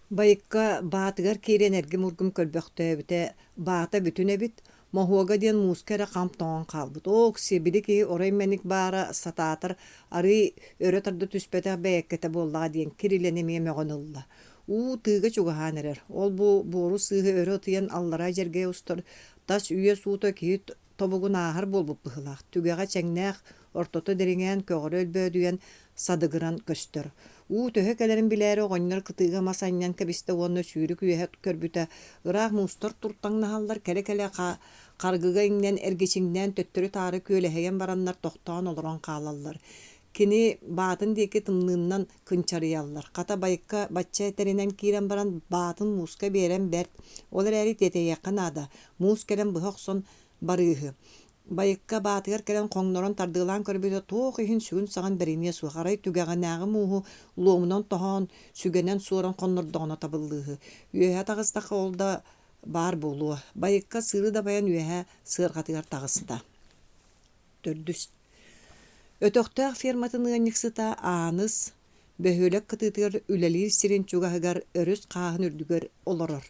Байыкка баатыгар киирэн эргим-ургум көрбөхтөөбүтэ, баата бүтүн эбит, моһуога диэн мууска эрэ хам тоҥон хаалбыт. Оок-сиэ, били киһи орой мэник баара сатаатар арыый өрө тарда түспэтэх бэйэккэтэ буоллаҕа диэн Кирилэни эмиэ мөҕөн ылла. Уу тыыга чугаһаан эрэр, ол-бу буору-сыыһы өрө ытыйан аллараа дьэргэйэ устар тас үөс уута киһи тобугун ааһар буолбут быһыылаах, түгэҕэ чэҥнээх, ортото дириҥээн, көҕөрө өлбөөдүйэн, садыгыран көстөр. Уу төһө кэлэрин билээри оҕонньор кытыыга мас анньан кэбистэ уонна сүүрүк үөһэ көрбүтэ, ыраах муустар туртаҥнаһаллар, кэлэ-кэлэ харгыга иҥнэн, эргичиҥнээн төттөрү-таары күөлэһийэн бараннар тохтоон олорон хаалаллар. Кини баатын диэки тымныыннан кынчарыйаллар. Хата байыкка бачча этэринэн киирэн баран баатын мууска биэрэн бэрт, ол эрээри тиэтэйиэххэ наада, муус кэлэн быһа охсон барыыһы. Байыкка баатыгар кэлэн хоҥнорон тардыалаан көрбүтэ туох иһин сүгүн-саҕын бэриниэ суох, арай түгэҕинээҕи мууһу луомунан тоһоон, сүгэнэн суоран хоннордоҕуна табыллыыһы. Үөһэ таҕыстахха ол да баар буолуо. Байыкка сыыры дабайан үөһэ сыарҕатыгар таҕыста. Төрдүс. Өтөхтөөх ферматын ыанньыксыта Ааныс бөһүөлэк кытыытыгар үлэлиир сирин чугаһыгар өрүс хааһын үрдүгэр олорор.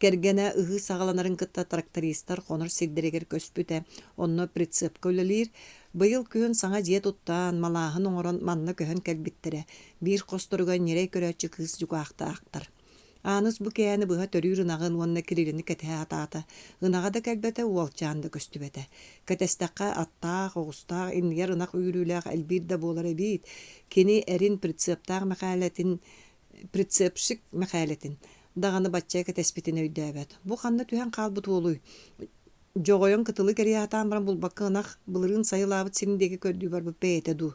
Кэргэнэ ыһыы саҕаланарын кытта трактористар хонор сирдэригэр көспүтэ, онно прицепка үлэлиир. Быйыл күһүн саҥа дьиэ туттан, малааһын оҥорон манна көһөн кэлбиттэрэ. Биир хосторугар ньирэй көрөөччү кыыс дьукаахтаахтар. Ааныс бу киэһэни быһа төрүүр ынаҕын уонна Кириллини кэтэһэ сатаата. Ынаҕа да кэлбэтэ, уолчаан да көстүбэтэ. Кэтэстэххэ, аттаах, оҕустаах, иннигэр ынах үүрүүлээх элбиир да буолар эбиит. Кини эрин прицептаах Мэхээлэтин, прицепщик Мэхээлэтин даҕаны бачча кэтэспитин өйдөөбөт. Бу ханна түһэн хаалбыт уолуй? Дьоҕойон кытылы кэрийэ сатаан баран булбакка ынах былырыын сайылаабыт сирин диэки көрдүү барбыт бэйэтэ дуу?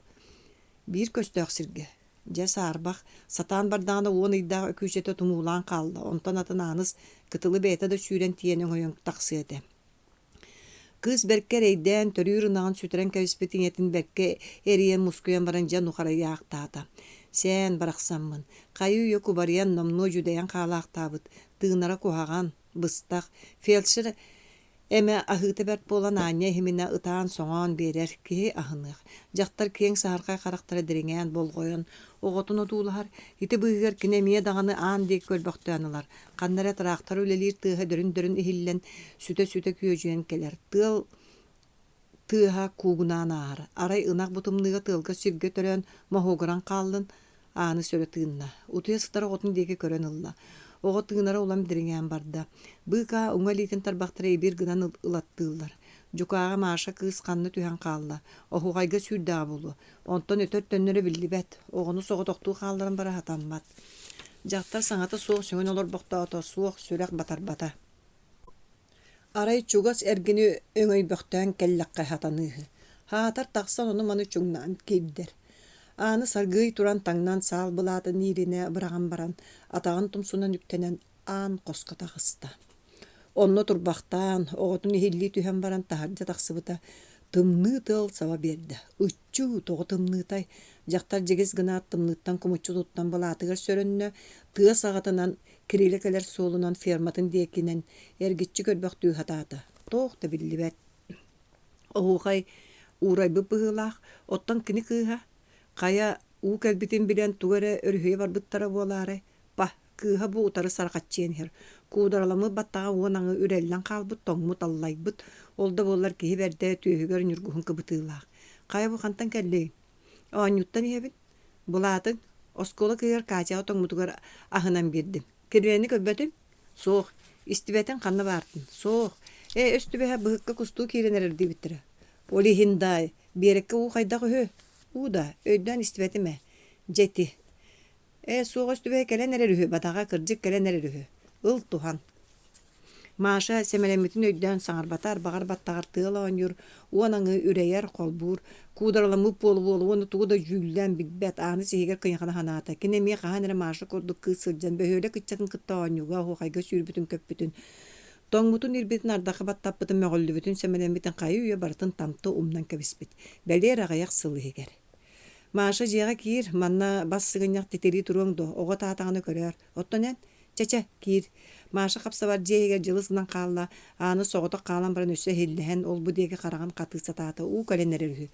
Биир көстөөх сиргэ. Дьэ, саарбах, сатаан бардаҕына уон ыйдаах Өкүүчэтэ тумуулаан хаалла, онтон атын Ааныс кытылы бэйэтэ да сүүрэн тиийэн өҥөйөн тахсыа этэ. Кыыс бэркэ эрэйдээн, төрүүр ынаҕын сүтэрэн кэбиспит ийэтин бэркэ эрийэн-мускуйан баран дьэ нухарыйаахтаата. Сээн, барахсаммын, хайыы-үйэ кубарыйан, номнуо дьүдэйэн хаалаахтаабыт, тыынара куһаҕан, быстах. Фельдшер эмэ аһыыта бэрт буолан аанньа иһиминэ ытаан-соҥоон биэрэр, киһи аһыныах. Дьахтар киэҥ саһархай харахтара дириҥээн, болҕойон, оҕотун одуулаһар. Ити быыһыгар кини эмиэ даҕаны аан диэки көрбөхтөөн ылар. Ханна эрэ тыраахтар үлэлиир тыаһа дөрүн-дөрүн иһиллэн, сүтэ-сүтэ күөдьүйэн кэлэр. Тыал тыаһа куугунаан ааһар. Арай ынах бу тымныыга тыалга сиргэ төрөөн, моһуогуран хааллын, Ааны сөрө тыынна, утуйа сытар оҕотун диэки көрөн ылла. Оҕо тыынара улам дириҥээн барда. Быыкаа уҥа илиитин тарбахтара ибир гынан ылаттыыллар. Дьукааҕа Маша кыыс ханна түһэн хаалла, оһуохайга сүүрдэҕэ буолуо. Онтон өтөр төннөрө биллибэт, оҕону соҕотохтуу хаалларан бара сатаммат. Дьахтар саҥата суох сөҥөн олорбохтоото, суох сүрэх батарбата. Арай чугас эргини өҥөйбөхтөөн кэллэххэ сатаныыһы, Һаатар тахсан ону-маны чуҥнаан киирдэр. Ааны саргый туран таҥнан саал былаатын иилинэ быраҕан баран, атаҕын тумсунан үктэнэн аан хоско таҕыста. Онно турбахтаан, оҕотун иһиллии түһэн баран таһырдьа тахсыбыта, тымныы тыал саба биэрдэ. Ыччуу, тоҕо тымныытай? Дьахтар дьигис гынаат тымныыттан кумуччу туттан былаатыгар сөрөннө, тыа саҕатынан Кирилэ кэлэр суолунан ферматын диэкинэн эргиччи көрбөхтүү сатаата. Туох да биллибэт. Оһуохай уурайбыт быһыылаах, оттон кини кыыһа, хайа, уу кэлбитин билэн тугу эрэ өрүһүйэ барбыттара буолаарай? Па, кыыһа бу утары сарахаччыйан иһэр. Куудараламмыт баттаҕа уон аҥы үрэллэн хаалбыт, тоҥмут, аллайбыт. Ол да буоллар киһи бэрдэ түөһүгэр ньургуһун кыбытыылаах. Хайа бу хантан кэллиҥ? Оонньууттан иһэбин. Былаатыҥ, оскуола кыыһыгар Катяҕа тоҥмутугар аһынан биэрдим. Кирилэни көрбөтүҥ? Суох. Истибэтиҥ ханна баартын? Суох. Ээ, өс түбэһэ быһыкка кустуу киирэн эрэр диэбиттэрэ. Ол иһин да, биэрэккэ уу хайдах үһү? Уу да, өйдөөн истибэтим ээ. Дьэ ити. Ээ, суох өс түбэһэ кэлэн эрэр үһү, бадаҕа кырдьык кэлэн эрэр үһү. Ыл туһан. Маша сэмэлэммитин өйдөөн саҥарбата, арбаҕар баттаҕар тыал оонньуур, уон аҥыы үрэйэр, холбуур, куудараламмыт буола-буола уонна тугу да дьүүллээн билбэт, ааны сиһигэр кыйахана санаата. Кини эмиэ хаһан эрэ Маша курдук кыыс сылдьан бөһүөлэк ыччатын кытта оонньууга, оһуохайга сүүрбүтүн-көппүтүн, тоҥмутун, ирбитин, ардахха баттаппытын, мөҕүллүбүтүн, сэмэлэммитин хайы-үйэ барытын тамты умнан кэбиспит. Бэлиэр аҕыйах сыл иһигэр. Маша дьиэҕэ киир, манна бас сыгынньах титирии туруоҥ дуо, оҕо таатаҕына көрөөр. Оттон эн Чэ-чэ, киир. Маша хапсабар дьиэ иһигэр дьылыс гынан хаалла, ааны соҕотох хаалан баран өссө иһиллэһэн, ол-бу диэки хараҕын хатыы сатаата, уу кэлэн эрэр үһү.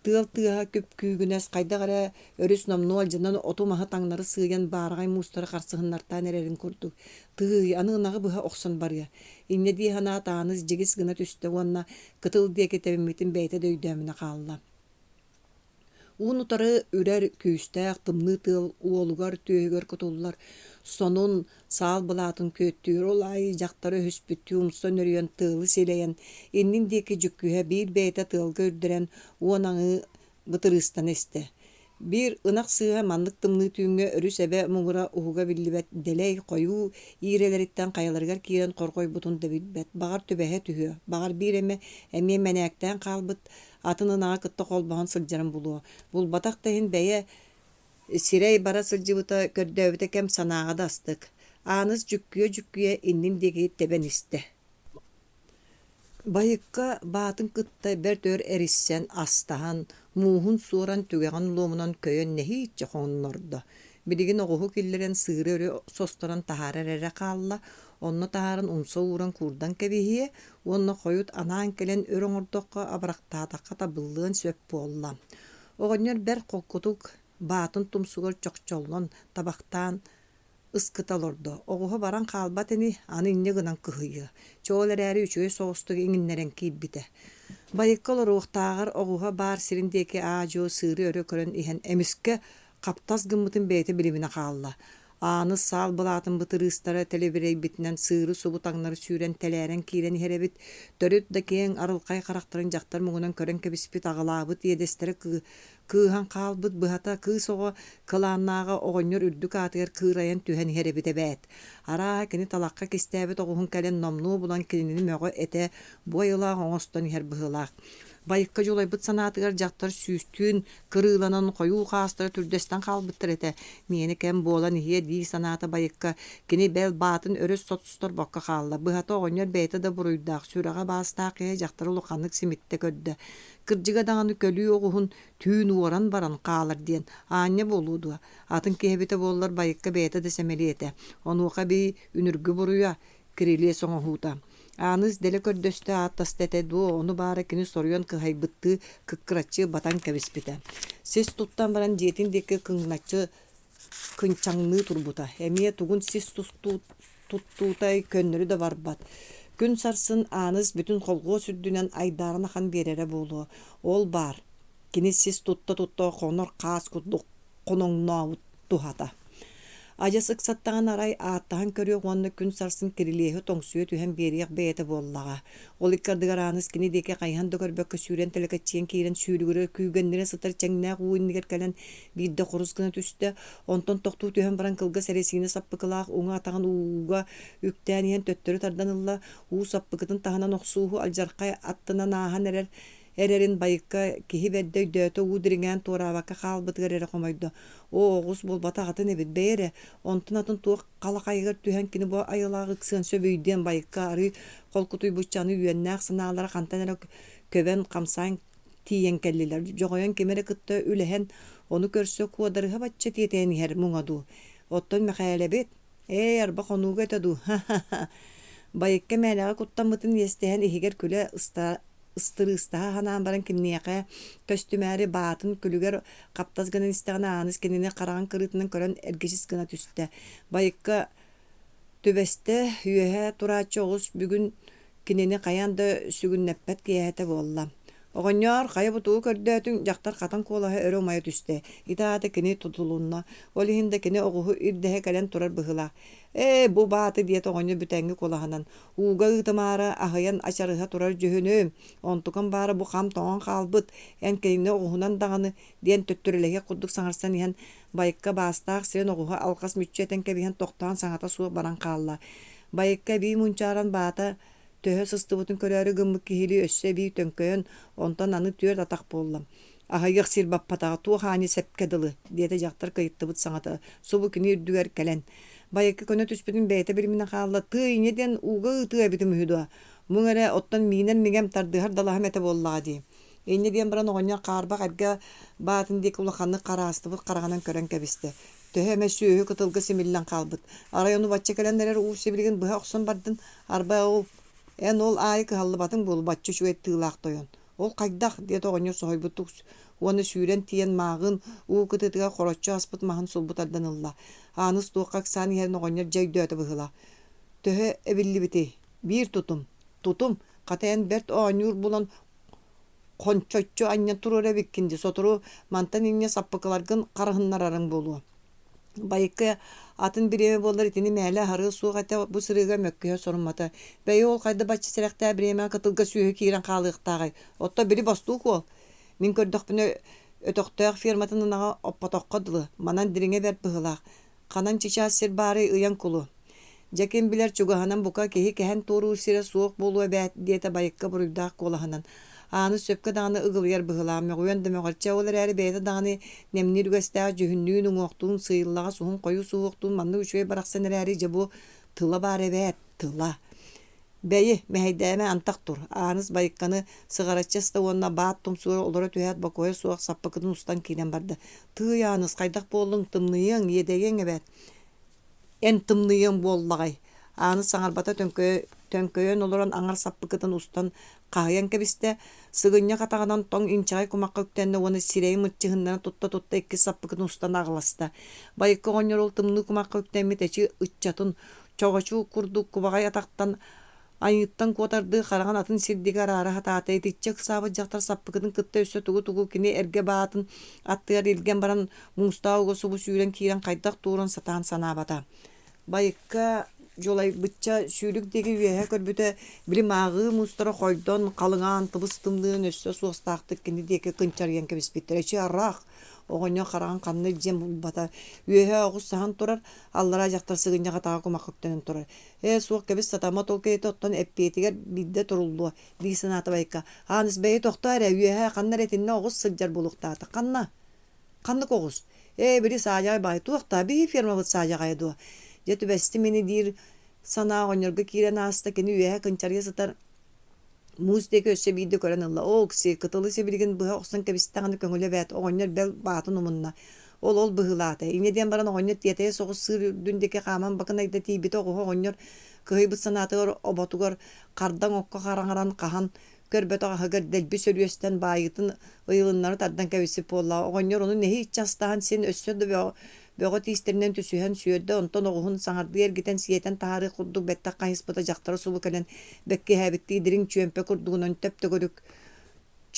Тыал тыаһа күп-күүгүнэс, хайдах эрэ өрүс номнуо алдьанан оту-маһы таҥнары сыыйан баараҕай муустары харсыһыннартаан эрэрин курдук. Тыый, аны ынаҕы быһа охсон барыа. Инньэ дии санаат Ааныс дьигис гына түстэ уонна кытыл диэки тэбиммитин бэйэтэ да өйдөөмүнэ хаалла. Уун-утары үрэр күүстээх тымныы тыал уолугар түөһүгэр кутуллар, сонун, саал былаатын күөттүүр, ол аайы дьахтары өһүспүттүү умса нөрүйэн тыалы силэйэн, иннин диэки дьүккүһэ биир бэйэтэ тыалга үрдэрэн уон аҥыы бытырыыстана истэ. Биир ынах сыыһа маннык тымныы түүҥҥэ өрүс эбэ муҥура уһуга биллибэт дэлэй, хойуу иирэлэриттэн хайаларыгар киирэн хорҕойбутун да билбэт, баҕар түбэһэ түһүө, баҕар биир эмэ эмиэ мэнээктээн хаалбыт атын ынаҕы кытта холбоһон сылдьарын булуо. Булбатах да иһин бэйэ сирэй бара сылдьыбыта, көрдөөбүтэ кэм санааҕа да астык. Ааныс дьүккүйэ-дьүккүйэ иннин диэки тэбэн истэ. Байыкка баатын кытта бэрт өр эриссэн, астаһан, мууһун суоран, түгэҕин луомунан көйөн нэһииччэ хоҥнордо. Билигин оҕуһу киллэрэн сыыры өрө состорон таһаарар эрэ хаалла, онно таһааран умса ууран куурдан кэбиһиэ уонна хойут анаан кэлэн өр оҥордоххо, абырахтаатахха табыллыан сөп буолла. Оҕонньор бэрт холкутук баатын тумсугар чохчоллон, табахтаан ыскыта олордо. Оҕуһа баран хаалбат ини, аны инньэ гынан кыһыйыа. Чэ ол эрээри үчүгэй соҕустук иҥиннэрэн киирбитэ. Байыкка олоруохтааҕар оҕуһа баар сирин диэки аа-дьуо сыыры өрө көрөн иһэн эмискэ хаптас гыммытын бэйэтэ билиминэ хаалла. Ааныс саал былаатын бытырыыстара тэлибирэйбитинэн сыыры субу таҥнары сүүрэн тэлээрэн киирэн иһэр эбит. Төрүт да киэҥ арылхай харахтарын дьахтар муҥунан көрөн кэбиспит аҕылаабыт иэдэстэрэ кыыһан хаалбыт быһата кыыс оҕо кылааннааҕа оҕонньор үрдүк аатыгар кыырайан түһэн иһэр эбит эбээт. Арааһа кини талахха кистээбит оҕуһун кэлэн номнуо булан кинини мөҕө-этэ бу айылаах оҥостон иһэр быһыылаах. Байыкка дьулайбыт санаатыгар дьахтар сүүстүүн кырыыланан хойуу хаастара түрдэстэн хаалбыттар этэ. Миэнэ кэм буолан иһиэ дии санаата Байыкка. Кини бэл баатын өрө сотторбокко хаалла. Быһата оҕонньор бэйэтэ да буруйдаах, сүрэҕэ баастаах киһи дьахтары улаханнык симиттэ көрдө. Кырдьыга даҕаны көлүү оҕуһун түүн уоран баран хаалар диэн аанньа буолуо дуо? Атын киһи эбитэ буоллар Байыкка бэйэтэ да сэмэлиэ этэ. Онуоха эбии үнүргү буруйа, кирилиэс оҥоһуута. Ааныс дэлэ көрдөстө ааттаста этэ дуо, ону баара кини соруйан кыһайбыттыы кыккыраччы батан кэбиспитэ. Сис туттан баран дьиэтин диэки кыҥначчы кынчаҥныы турбута. Эмиэ тугун сис туттуутай көннөрү да барбат. Күн сарсын Ааныс бүтүн холхуос үрдүнэн айдааран ахан биэрэрэ буолуо. Ол баар, кини сис тутта-тутта хонор хаас курдук хоноҥнообут туһата. Адьас ыксаттаҕына арай ааттаһан көрүөх уонна күн сарсын кирилиэһи тоҥсуйа түһэн биэриэх бэйэтэ буоллаҕа. Ол икки ардыгар Ааныс кини диэки хайыһан да көрбөккө сүүрэн тэлэкэччийэн киирэн сүүрүгүрэ күүгэннирэ сытар чэҥнээх уу иннигэр кэлэн биирдэ хорус гына түстэ, онтон тохтуу түһэн баран кылгас эрэсиинэ саппыкылаах уҥа атаҕын ууга үктээн иһэн төттөрү тардан ылла, уу саппыкытын таһынан охсууһу алдьархай аттынан ааһан эрэр эрэрин байыкка киһи бэрдэ өйдөөтө уу дириҥээн туораабакка хаалбытыгар эрэ хомойдо. Оо, оҕус буолбатах атын эбит, бэйэ эрэ, онтун атын туох халахайыгар түһэн кини бу айылаах ыксыан сөбүй диэн байыкка арыый холкутуйбучча аны үөннээх санаалара хантан эрэ көбөн хамсаан тиийэн кэллилэр. Дьоҕойон кими эрэ кытта үлэһэн, ону көрсө куодарыһа бачча тиэтэйэн иһэр муҥа дуу. Оттон Мэхээлэбит, ээ, арба хонууга этэ дуу, ха-ха-ха. Байыкка мээлэҕэ куттаммытын иэстэһэн иһигэр күлэ ыста ыстырыыстаһа санаан баран кимниэхэ көстүмээри баатын күлүгэр хаптас гынан истэҕинэ Ааныс кинини хараҕын кырыытынан көрөн эргичис гына түстэ. Байыкка түбэстэ, үөһэ турааччы оҕус бүгүн кинини хайаан да сүгүннэппэт киэһэтэ буолла. Оҕонньоор, хайа бу тугу көрдөөтүҥ? Дьахтар хатан куолаһа өрө умайа түстэ. Ити аата кини тутулунна. Ол иһин да кини оҕуһу ирдэһэ кэлэн турар быһыылаах. Ээ, бу бааты диэтэ оҕонньор бүтэҥҥи куолаһынан. Ууга ыытымаары аһыйан ачарыһа турар дьүһүнүм, онтукам баара бу хам тоҥон хаалбыт, эн кинини оҕуһунан даҕаны диэн төттөрүлэһиэх курдук саҥарсан иһэн, Байыкка баастаах сирин оҕуһа алҕас мүччү этэн кэбиһэн тохтоон саҥата суох баран хаалла. Байыкка эбии мунчааран баата төһө сыстыбытын көрөөрү гыммыт киһилии өссө эбии төҥкөйөн, онтон аны түөрт атах буолла. Аһыйыах сир баппатаҕа туох аанньа сөпкө дылы, диэтэ дьахтар кыйыттыбыт саҥата, субу кини үрдүгэр кэлэн. Байыкка көнө түспүтүн бэйэтэ билиминэ хаалла, тыый инньэ диэн ууга ыытыа эбитим үһү дуо? Муҥ эрэ, оттон миинэр миҥэм, тардыһар далаһам этэ буоллаҕа дии. Инньэ диэн баран оҕонньор хаарбах эргэ баатын диэки улаханнык хараастыбыт хараҕынан көрөн кэбистэ. Төһө эмэ сүөһү кытылга симиллэн хаалбыт. Арай ону бачча кэлэн эрэр уу сибилигин быһа охсон бардын, арба ол эн ол аайы кыһаллыбатыҥ буолуо бачча үчүгэй тыылаах тойон. Ол хайдах? диэтэ оҕонньор соһуйбуттук уонна сүүрэн тиийэн мааҕын уу кытыытыгар хороччу аспыт маһын сулбу тардан ылла. Ааныс туохха ыксаан иһэрин оҕонньор дьэ өйдөөтө быһыылаах. Төһө эбиллибитий? Биир тутум. Тутум, хата эн бэрт оонньуур булан хончоччу анньан туруор эбиккин дии, сотору мантан инньэ саппыкыларгын харыһыннарарыҥ буолуо. Байыкка атын бириэмэ буоллар итини мээлэ аһарыа суох этэ, бу сырыыга мөккүһэ соруммата. Бэйи ол хайда бачча сэрэхтээх бириэмэҕэ кытылга сүөһү киирэн хаалыахтааҕый? Оттон били бостуук уол, мин көрдөхпүнэ, өтөхтөөх ферматын ынаҕа оппотоххо дылы, манан дириҥэ бэрт быһыылаах. Ханан чычаас сир баарый ыйан кулу. Дьэ ким билэр чугаһынан бука киһи кэһэн туоруур сирэ суох буолуо эбээт диэтэ Байыкка буруйдаах куолаһынан. Ааныс сөпкө даҕаны ыгылыйар быһыылаах, мөҕүөн да мөҕөр, чэ ол эрээри бэйэтэ даҕаны нэмниир үгэстээх дьүһүннүүн, уҥуохтуун, сыыйыллаҕас уһун хойуу суһуохтуун маннык үчүгэй барахсан эрээри дьэ бу тыла баар эбээт, тыла. Бэйи, мэһэйдээмэ антах тур, Ааныс Байыкканы сыҕарыччы ыста уонна баат тумсугар олоро түһээт бокуойа суох саппыкытын устан киирэн барда. Тыый, Ааныс, хайдах буоллуҥ, тымныйыаҥ, иэдэйиэҥ эбээт. Эн тымныйыаҥ буоллаҕай Ааныс саҥарбата төҥкөйөн олорон аҥар саппыкытын устан хаһыйан кэбистэ, сыгынньах атаҕынан тоҥ инчэҕэй кумахха үктэннэ уонна сирэйин мыччыһыннаран тутта-тутта иккис саппыкытын устан аҕыласта. Байыкка оҕонньор ол тымныы кумахха үктэммит эчи ыччатын чоҕочу курдук кубаҕай атахтан Айыыттан куотардыы хараҕын атын сирдиги араара сатаата. Итиччэ ыксаабыт дьахтар саппыкытын кытта өссө тугу-тугу кини эргэ баатын аттыгар илгэн баран муустаах уга субу сүүрэн киирэн хайдах туоран сатаан санаабата. Байыкка дьулайбычча сүүрүк диэки үөһэ көрбүтэ, били мааҕыы муустара хойдон, халыҥаан, тыбыс-тымныйан өссө суостаахтык кини диэки кынчарыйан кэбиспиттэр. Эчи араах! Оҕонньор хараҕын ханна илдьиэн булбата. Үөһэ оҕус саһан турар, аллараа дьахтар сыгынньах атаҕа кумахха үктэнэн турар. Ээ, суох кэбис сатаммат ол кэриэтэ оттон эппиэтигэр биирдэ туруллуо, дии санаата Байка. Ааныс бэйи тохтоо эрэ, үөһэ ханна эрэ итиннэ оҕус сылдьар буолуохтаата. Ханна? Ханнык оҕус? Ээ, били саадьаҕай баай туох даа, биһи фермабыт саадьаҕайа дуо? Дьэ түбэстим ини диир санаа оҕонньорго киирэн ааста, кини үөһэ кынчарыйа сытар муус диэки өссө биирдэ көрөн ылла. Оо, Окси, кытылы сибилигин быһа охсон кэбистэҕинэ көҥүлэ эбээт, оҕонньор бэл баатын умунна. Ол-ол быһыылаата. Инньэ диэн баран оҕонньор тиэтэйэ соҕус сыыр үрдүн диэки хааман бакынайда тиийбитэ оҕуһу оҕонньор кыһыйбыт санаатыгар оботугар хардаҥ окко хараҥаран хаһан көрбөтөх аһыгар дэлби сөрүөстэн баайыытын ыйылыннары тардан кэбиспит буоллаҕа. Оҕонньор ону нэһииччэ астаһан син өссө да бөҕө тиистэринэн түсүһэн сүөрдэ, онтон оҕуһун саҥардыы эргитэн сиэтэн таһаарыах курдук бэттэх хайыспыта дьахтара субу кэлэн бэккиһээбиттии дириҥ чүөмпэ курдугунан төп-төгүрүк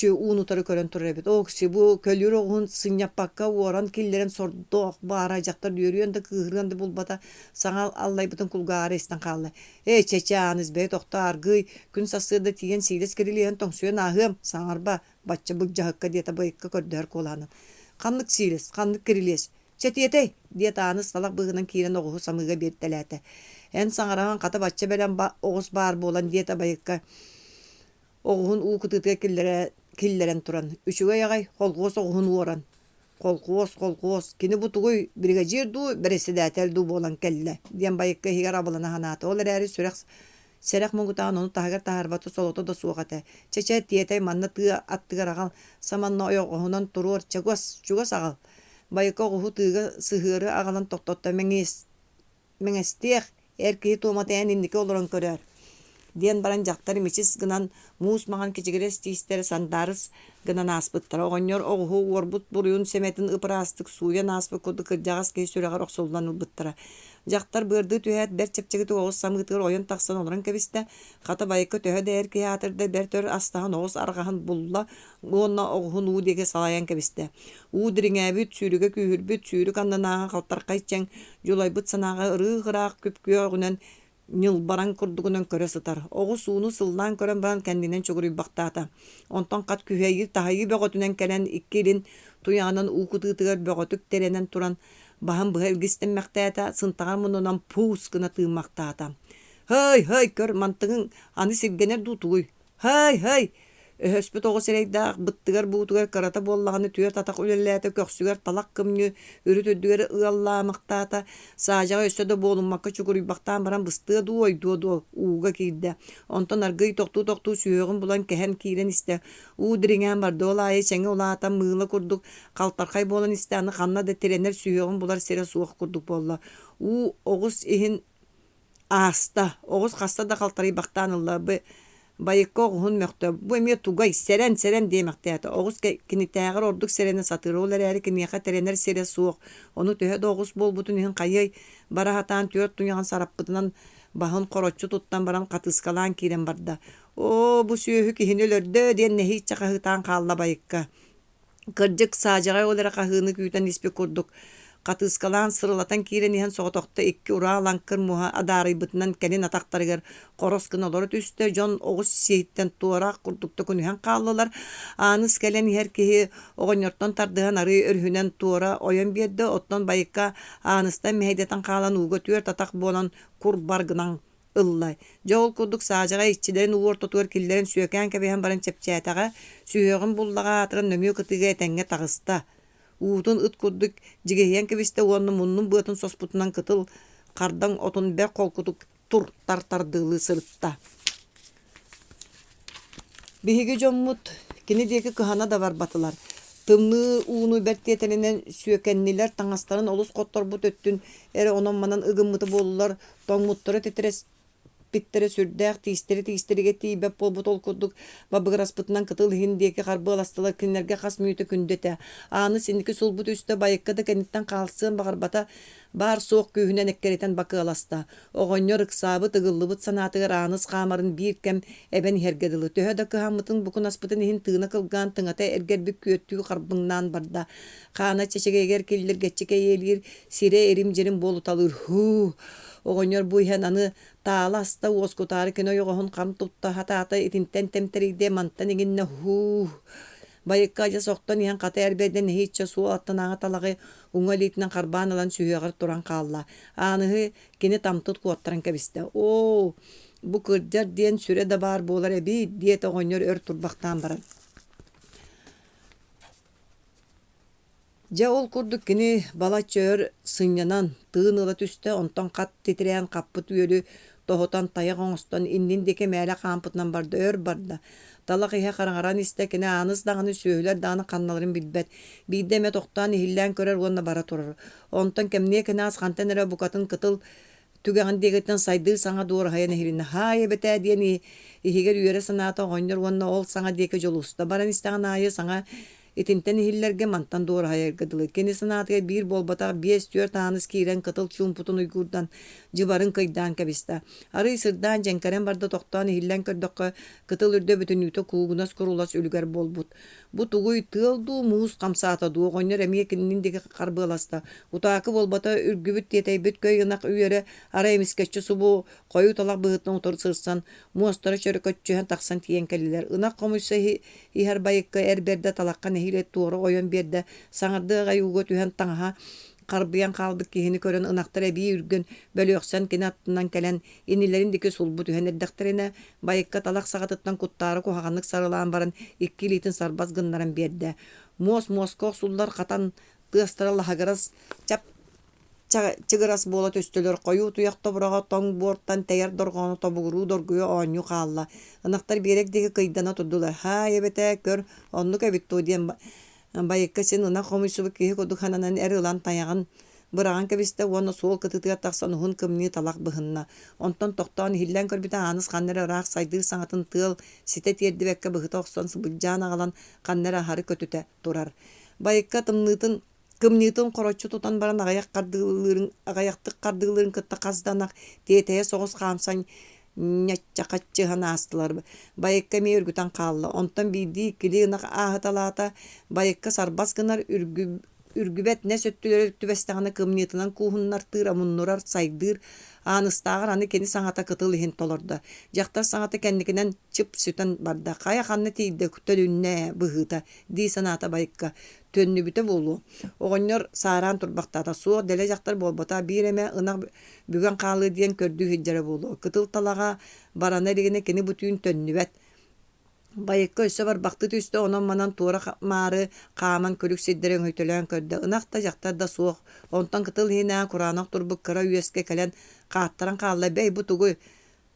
уун-утары көрөн турар эбит. Оокси, бу көлүүр оҕуһун сынньаппакка уоран киллэрэн сордоох баара дьахтар үөрүөн да кыыһырыан да булбата, саҥа аллайбытын кулгааҕар истэн хаалла. Ээ, чэ-чэ, Ааныс, бэйэ тохтоо аргыый, күн сарсыарда тиийэн сиилэс кирилиэһин тоҥсуйан ааһыам, саҥарба, бачча былдьаһыкка диэтэ Байыкка көрдөһөр куолаһынан. Ханнык сиилэс, ханнык кирилиэс? Чэ, тиэтэй! диэт Ааныс талах быыһынан киирэн оҕуһу самыыга биэртэлээтэ. Эн саҥараҕын хата бачча бэлэм оҕус баар буолан диэтэ Байыкка оҕуһун уу кытыытыгар киллэрэн туран. Үчүгэй аҕай, холхуос оҕуһун уоран. Холхуос, холхуос, кини бу тугуй, биригэдьиир дуу, бэрэссэдээтэл дуу буолан кэллэ диэн Байыкка иһигэр абылана санаата. Ол эрээри сүрэх сэрэх муҥутаан ону таһыгар таһаарбата солото да суох этэ. Чэ-чэ, тиэтэй, манна тыа аттыгар аҕал, саманна ойоҕоһунан туруор, чугас, чугас аҕал. Байыка оҕуһу тыыга сыһыары аҕалан тохтотто Мэҥэстиэх, эр киһи туомата эн инники олорон көрөөр диэн баран дьахтар мичис гынан муус маҥан кичигирэс тиистэрэ сандаарыс гынан ааспыттара. Оҕонньор оҕуһу уорбут буруйун сэмэтин ып-ыраастык сууйан ааспыт курдук кырдьаҕас киһи сүрэҕэр охсуллан ылбыттара. Дьахтар быардыы түһээт бэрт чэпчэкитик оҕус самыытыгар ойон тахсан олорон кэбистэ. Хата Байыкка төһө да эр киһи аатырда бэрт өр астаһан оҕус арҕаһын булла уонна оҕуһун уу диэки салайан кэбистэ. Уу дириҥээбит, сүүрүгэ күүһүрбүт, сүүрүк аннынааҕы халтархай чэҥ дьулайбыт санааҕа ырыых-ыраах күп-күөҕүнэн ньылбараҥ курдугунан көрө сытар. Оҕус ууну сыллаан көрөн баран кэннинэн чугуруйбахтаата. Онтон хат күһэйии таһайыы бөҕөтүнэн кэлэн икки илин туйаҕынан уу кытыытыгар бөҕөтүк тирэнэн туран баһын быһа илгистэммэхтээтэ, сынтаҕар муннунан пуус гына тыыммахтаата. «Һый, һый, көр, мантыгыҥ аны сиргэнэр дуу тугуй? Һай, һай! Өһөспүт оҕо сирэйдээх, быттыгар буутугар кырата буоллаҕына түөрт атах үлэлээтэ, көхсүгэр талах кымньыы үрүт үрдүгэр ыаллаамахтаата, саадьаҕа өссө да буолуммакка чугуруйбахтаан баран быстыа дуу, ойдуо дуу, ууга киирдэ. Онтон аргыый тохтуу-тохтуу сүһүөҕүн булан кэһэн киирэн истэ. Уу дириҥээн барда, ол аайы чэҥэ улаатан мыыла курдук халтархай буолан истэ, аны ханна да тирэнэр сүһүөҕүн булар сирэ суох курдук буолла. Уу оҕус иһин Ааста, оҕус хаста да халтарыйбахтаан ылла, Байыкка оҕуһун мөхтө: «Бу эмиэ тугай, сэрэн, сэрэн» диэмэхтээтэ. Оҕус кинитээҕэр ордук сэрэнэ сатыыр, ол эрээри киниэхэ тэрэнэр сирэ суох, ону төһө да оҕус буолбутун иһин хайыай, бара сатаан түөрт туйаҕын сараппытынан баһын хороччу туттан баран хатыыскалаан киирэн барда. «Оо, бу сүөһү киһини өлөрдө!» диэн нэһииччэ хаһыытаан хаалла Байыкка. Кырдьык, саадьаҕай ол эрэ хаһыыны күүтэн испит курдук, хатыыскалаан сырылатан киирэн иһэн соҕотохто икки ураа лаҥкыр муоһа адаарыйбытынан кэлин атахтарыгар хорос гына олоро түстэ, дьон оҕус сиэһиттэн туораах курдук төкүнүһэн хааллылар. Ааныс кэлэн иһэр киһи оҕонньортон тардыһан арыы өрүһүнэн туора ойон биэрдэ, оттон Байыкка Ааныстан мэһэйдэтэн хаалан ууга түөрт атах буолан кур-бар гынан ылла. Дьэ ол курдук саадьаҕай иччилэрин уу ортотугар киллэрэн сүөкээн кэбиһэн баран чэпчээтэҕэ, сүһүөҕүн буллаҕа аатыран нөҥүө кытыыга этэҥҥэ таҕыста. Уутун ыт курдук дьигиһийэн кэбистэ уонна муннун быатын соспутунан кытыл хардаҥ отун бэрт холкутук тур-тар тардыалыы сырытта. Биһиги дьоммут кини диэки кыһана да барбатылар. Тымныы ууну бэрт тиэтэлинэн сүөкэннилэр, таҥастарын олус хотторбут өттүн эрэ онон-манан ыгыммыта буоллулар, тоҥмуттара титирэспиттэрэ сүрдээх, тиистэрэ тиистэригэр тиийбэт буолбут ол курдук бабыгыраспытынан кытыл иһин диэки харбыаластылар, кинилэргэ хас мүнүүтэ күндү этэ. Ааныс инники сулбут үстэ Байыкка да кэнниттэн хаалсыан баҕарбата, баар-суох күүһүнэн эккирэтэн бакыаласта. Оҕонньор ыксаабыт, ыгыллыбыт санаатыгар Ааныс хаамарын биир кэм эбэн иһэргэ дылы, төһө да кыһаммытын букунаспытын иһин тыына кылгаан тыҥата эргэрбит күөттүү харбыҥнаан барда. Хаана чэчэгэйигэр киллиргэччи кэйиэлиир, сирэ ирим-дьирим буолуталыыр. Һуу! Оҕонньор бу иһэн аны таала аста уоскутаары кини ойоҕоһун хам тутта сатаата, итинтэн тэмтэрийдэ, мантан иҥиннэ һуу! Байыкка адьас охтон иһэн хата эр бэрдэ нэһииччэ суол аттынааҕы талаҕы уҥа илиитинэн харбаан ылан сүһүөҕэр туран хаалла. Ааныһы кини тамтыт куоттаран кэбистэ. «Оо, бу кырдьар диэн сүрэ да баар буолар эбиит» диэтэ оҕонньор өр турбахтаан баран. Дьэ ол курдук кини балачча өр сынньанан, тыын ыла түстэ, онтон хат титирээн хаппыт үөлү тоһутан тайах оҥостон иннин диэки мээлэ хаампытынан барда, өр барда. Талах иһэ хараҥаран истэ, кини ааныс даҕаны, сүөһүлэр даҕаны ханналарын билбэт. Биирдэ эмэ тохтоон иһиллээн көрөр уонна бара турар. Онтон кэмниэ кэнэҕэс хантан эрэ букатын кытыл түгэҕин диэкиттэн сайдыы саҥа дуораһыйан иһилиннэ. «Һаай эбэтээ» диэн иһигэр үөрэ санаата оҕонньор уонна ол саҥа диэки дьулуста. Баран истэҕин аайы саҥа Итинтэн иһиллэргэ, мантан дуораһыйарга дылы. Кини санаатыгар биир буолбатах биэс-түөрт ааныс киирэн кытыл чуумпутун уйгуурдан, дьыбарын кыйдаан кэбистэ. Арыый сырдаан дьэҥкэрэн барда тохтоон иһиллэн көрдөххө, кытыл үрдэ бүтүннүүтэ куугунас курулас үлүгэр буолбут. Бу тугуй, тыал дуу, муус хамсаата дуу, оҕонньор эмиэ кинини диэки харбыаласта. Утаакы буолбата, үргүбүт тиэтэйбит көй ынах үөрэ арай эмискэччи субу хойуу талах быһыытынан утары сырсан, муостара чөрөкөччүһэн тахсан тиийэн кэллилэр. Ынах хомуйса иһэр байыкка эр бэрдэ талахха нэһиилэ туора ойон биэрдэ, саҥардыы аҕай ууга түһэн таҥаһа харбыйан хаалбыт киһини көрөн ынахтар эбии үргэн, бөлүөхсэн кини аттынан кэлэн иннилэрин диэки сулбу түһэн эрдэхтэринэ, байыкка талах саҕатыттан куттаары куһаҕаннык сарылаан баран икки илиитин сарбас гыннаран биэрдэ. Муос муоска охсуллар хатан тыастара лаһыгырас чап чыгырас буола түстүлэр, хойуу туйах тобураҕа тоҥ буортан тэйэр дорҕооно тобугуруу доргуйа оонньуу хаалла. Ынахтар биэрэк диэки кыйдана турдулар: «Һаай, эбэтээ, көр, оннук эбит дуо» диэн Байыкка син ынах хомуйсубут киһи курдук сананан эр ылан тайаҕын быраҕан кэбистэ уонна суол кытыытыгар тахсан уһун кымньыы талах быһынна. Онтон тохтоон иһиллээн көрбүтэ Ааныс ханна эрэ ыраах сайдыыр саҥатын тыал ситэ тиэрдибэккэ быһыта охсон сыбыдьаан аҕалан ханна эрэ аһары көтүтэ турар. Байыкка тымныытын Кымньыытын хороччу тутан баран аҕыйах хардыылыырын аҕыйахтык хардыылыырын кытта хас да ынах тиэтэйэ соҕус хаамсан ньаччахаччыһан аастылар. Байыкка эмиэ үргүтэн хаалла. Онтон биирдии иккилии ынах ааһыталаата. Байыкка сарбас гынар, үргүбэт нэс өттүлэрэ түбэстэҕинэ кымньыытынан кууһуннартыыр, омуннурар, сайдыыр. Ааныстааҕар аны кини саҥата кытыл иһин толордо. Дьахтар саҥата кэнникинэн чып сүтэн барда. Хайа ханна тиийдэ, төнүннэ ээ, быһыыта, дии санаата Байыкка. Төннүбүтэ буолуо. Оҕонньор саараан турбахтаата. Суох, дэлэ дьахтар буолбатах, биир эмэ ынах бүгэн хаалыа диэн көрдүү сылдьара буолуо. Кытыл талаҕа барана илигинэ кини бу түүн төннүбэт. Байыкка өссө барбахтыы түстэ, онон-манан туора маары хааман күлүк сирдэри өҥөйтөлөөн көрдө. Ынах да, дьахтар да суох. Онтон кытыл иһинээҕи кураанах турбут кыра үөскэ кэлэн хааттаран хаалла. Бэй, бу тугуй?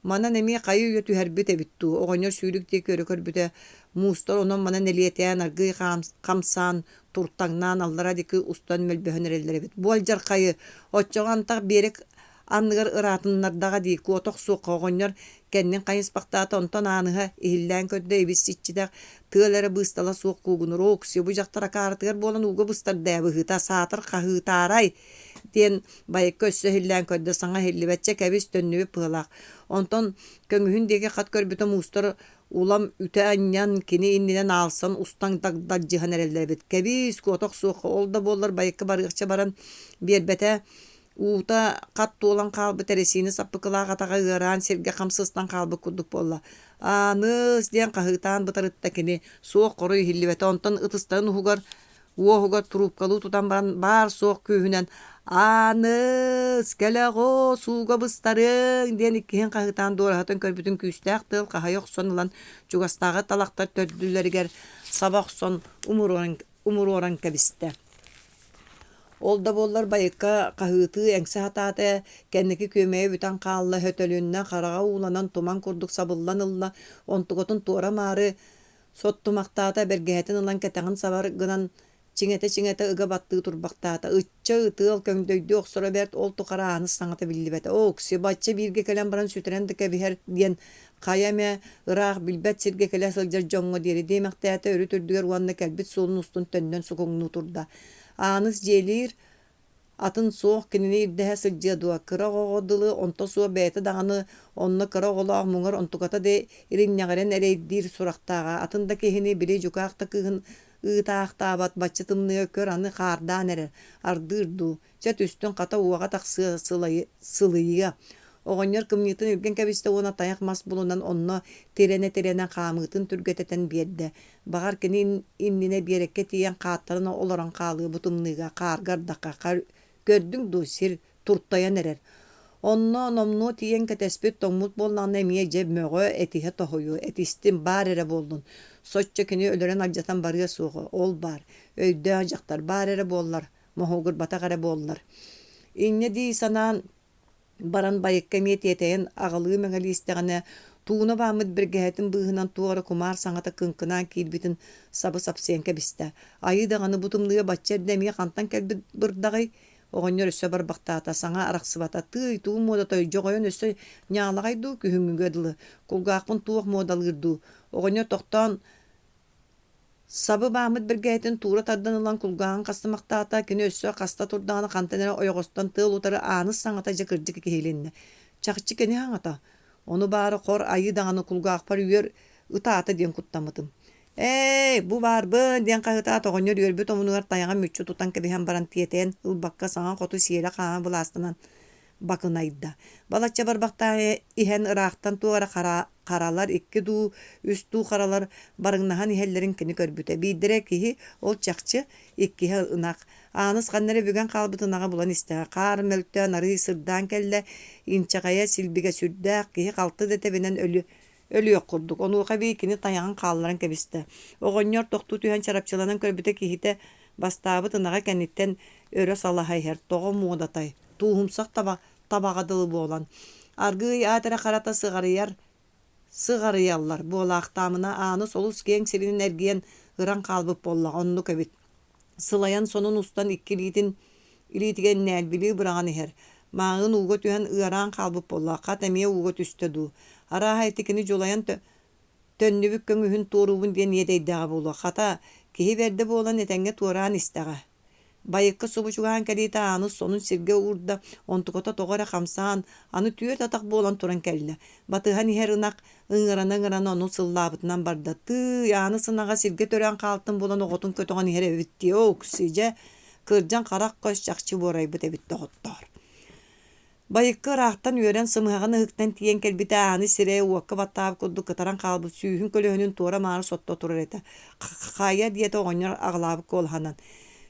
Манан эмиэ хайы-үйэ түһэрбит эбит дуу, оҕонньор сүүрүк диэки өрө көрбүтэ, муустар онон-манан элиэтээн, аргыый хамсаан, туртаҥнаан аллара диэки устан мөлбөһөн эрэллэр эбит. Бу алдьархайы, оччоҕо антах биэрэк анныгар ыраатыннардаҕа дии, куота охсуохха оҕонньор кэннин хайыспахтаата, онтон ааныһа иһиллээн көрдө, ибис иччитэх тыал эрэ быыстала суох куугунур. Ооксио, бу дьахтар акаарытыгар буолан ууга быстарда ээ быһыыта, саатар хаһыытаарай диэн Байыкка өссө иһиллээн көрдө, саҥа иһиллибэт, чэ кэбис, төннүбүт быһыылаах. Онтон көҥүһүн диэки хат көрбүтэ муустар улам үтэ анньан, кини иннинэн аалсан устан дагдалдьыһан эрэллэр эбит. Кэбиис, куота охсуохха, ол да буоллар Байыкка барыахча баран биэрбэтэ, уута хат туолан хаалбыт эрэсиинэ саппыкылаах атаҕа ыараан сиргэ хам сыстан хаалбыт курдук буолла. «Ааныс!» диэн хаһыытаан бытарытта кини, суох хоруй иһиллибэтэ, онтон ытыстарын уһугар Уоһугар трубкалыы тутан баран баар-суох күүһүнэн «Ааныс, кэлэҕо, сууга быстарыаҥ!» диэн иккиһин хаһыытаан дуораһытын көрбүтүн күүстээх тыал хаһыйа охсон ылан чугастааҕы талахтар төрдүлэригэр саба охсон умуруоран кэбистэ. Ол да буоллар байыкка хаһыытыы эҥсэ сатаата, кэнники күөмэйэ бүтэн хаалла, сөтөлүннэ, хараҕа ууланан туман курдук сабыллан ылла, онтукатын туора-маары Соттумахтаата, бэргэһэтин ылан кэтэҕин сабар гынан чиҥэтэ-чиҥэтэ ыга баттыы турбахтаата. Ычча, ытыал, көҥдөйдүү охсоро бэрт, ол тухары Ааныс саҥата биллибэтэ. Оокси, бачча бииргэ кэлэн баран сүтэрэн да кэбиһэр диэн хайа эмэ ыраах билбэт сиргэ кэлэ сылдьар дьоҥҥо диэри диэмэхтээтэ өрүт үрдүгэр уонна кэлбит суолун устун төннөн сукуҥнуу турда. Ааныс дьиэлиир Атын суох кинини ирдэһэ сылдьыа дуо, кыра оҕоҕо дылы онто суох бэйэтэ даҕаны онно кыра оҕолоох муҥар онтуката да иринньэҕирэн эрэйдиир сурахтааҕа, атын да киһини били дьукаах да кыыһын ыытаахтаабат бачча тымныыга көр аны хаардаан эрэр, ардыыр дуу, чэ түстүн хата уоҕа тахсыа сылыйыа. Оҕонньор кымньыытын үргэн кэбистэ уонна тайах мас булунан онно тирэнэ-тирэнэ хаамыытын түргэтэтэн биэрдэ. Баҕар кини иннинэ биэрэккэ тиийэн хааттаран олорон хаалыа бу тымныыга, хаарга ардахха көрдүҥ дуо сир туртайан эрэр. Онно номнуо тиийэн кэтэспит тоҥмут буоллаҕына эмиэ дьэ мөҕө, этиһэ тоһуйуо, этистим баар эрэ буоллун. Соччо кини өлөрөн-алдьатан барыа суоҕа, ол баар. Өйдөөх дьахтар баар эрэ буоллар, моһуогурбатах эрэ буоллар. Инньэ дии санаан баран байыкка эмиэ тиэтэйэн аҕалыы мэҥэлии истэҕинэ, тууна бааммыт бэргэһэтин быыһынан туох эрэ кумаар саҥата кыҥкынаан киирбитин сабы сапсыйан кэбистэ. Айыы даҕаны бу тымныыга бачча эрдэ эмиэ хантан кэлбит бырдаҕый? Оҕонньор өссө барбахтаата, саҥа арахсыбата. Тыый, тугу муодатай, дьоҕойон өссө ньаалаҕай дуу, күһүҥҥүгэ дылы. Кулгаахпын туох муодалыыр дуу? Оҕонньор тохтоон сабы бааммыт бэргэһэтин туура тардан ылан кулгааҕын хастымахтаата, кини өссө хаста турдаҕына хантан эрэ ойоҕостон тыал утары Ааныс саҥата дьэ кырдьык иһилиннэ. Чахчы кини саҥата. Ону баара хор айыы даҕаны кулгаахпар үөр ытаата диэн куттаммытым. «Ээй, бу баарбын!» диэн хаһыытаат оҕонньор үөрбүт омунугар тайаҕын мүччү тутан кэбиһэн баран тиэтэйэн ылбакка саҥа хоту сиэлэ-хаама былаастанан бакынайда. Балачча барбахтаан иһэн ыраахтан туох эрэ хара харалар икки дуу, үс дуу харалар барыҥнаһан иһэллэрин кини көрбүтэ. Биирдэрэ киһи, ол чахчы, иккиһэ ынах. Ааныс ханна эрэ бүгэн хаалбыт ынаҕы булан истэҕэ. Хаар мөлтөөн арыый сырдаан кэллэ, инчэҕэйэ, силбигэ сүрдээх, киһи халты да тэбинэн өлү өлүөх курдук. Онуоха эбии кини тайаҕын хаалларан кэбистэ. Оҕонньор тохтуу түһэн чарапчыланан көрбүтэ киһитэ бастаабыт ынаҕа кэнниттэн өрө салаһа иһэр. Тоҕо муодатай, тууһумсах таба табаҕа дылы буолан, аргыый аат эрэ харата сыҕарыйар сыҕарыйаллар буолаахтаамына Ааныс олус киэҥ сиринэн эргийэн ыран хаалбыт буоллаҕа оннук эбит. Сылайан сонун устан икки илиитин илиитигэр нээлбилии быраҕан иһэр. Мааҕын ууга түһэн ыараан хаалбыт буоллаҕа, хат эмиэ ууга түстэ дуу. Арааһа ити кини дьулайан төннүбүт көҥүһүн туоруубун диэн иэдэйдэҕэ буолуо. Хата, киһи бэрдэ буолан этэҥҥэ туораан истэҕэ. Байыкка субу чугаһаан кэлиитэ Ааныс сонун сиргэ уурда, онтуката тоҕо эрэ хамсаан, аны түөрт атах буолан туран кэллэ. Батыһан иһэр ынах ыҥырана-ыҥырана ону сыллаабытынан барда. Тыый, Ааныс ынаҕа сиргэ төрөөн хаалтын буолан оҕотун көтөҕөн иһэр эбит дии, окси, дьэ, кырдьан харах көс чахчы буорайбыт эбит доҕоттоор. Байыкка ыраахтан үөрэн сымыһаҕын ыһыктан тиийэн кэлбитэ ааны сирэйэ уокка баттаабыт курдук кытаран хаалбыт сүүһүн көлөһүнүн туора-маары сотто турар этэ. Хайа диэтэ оҕонньор аҕылаабыт куолаһынан.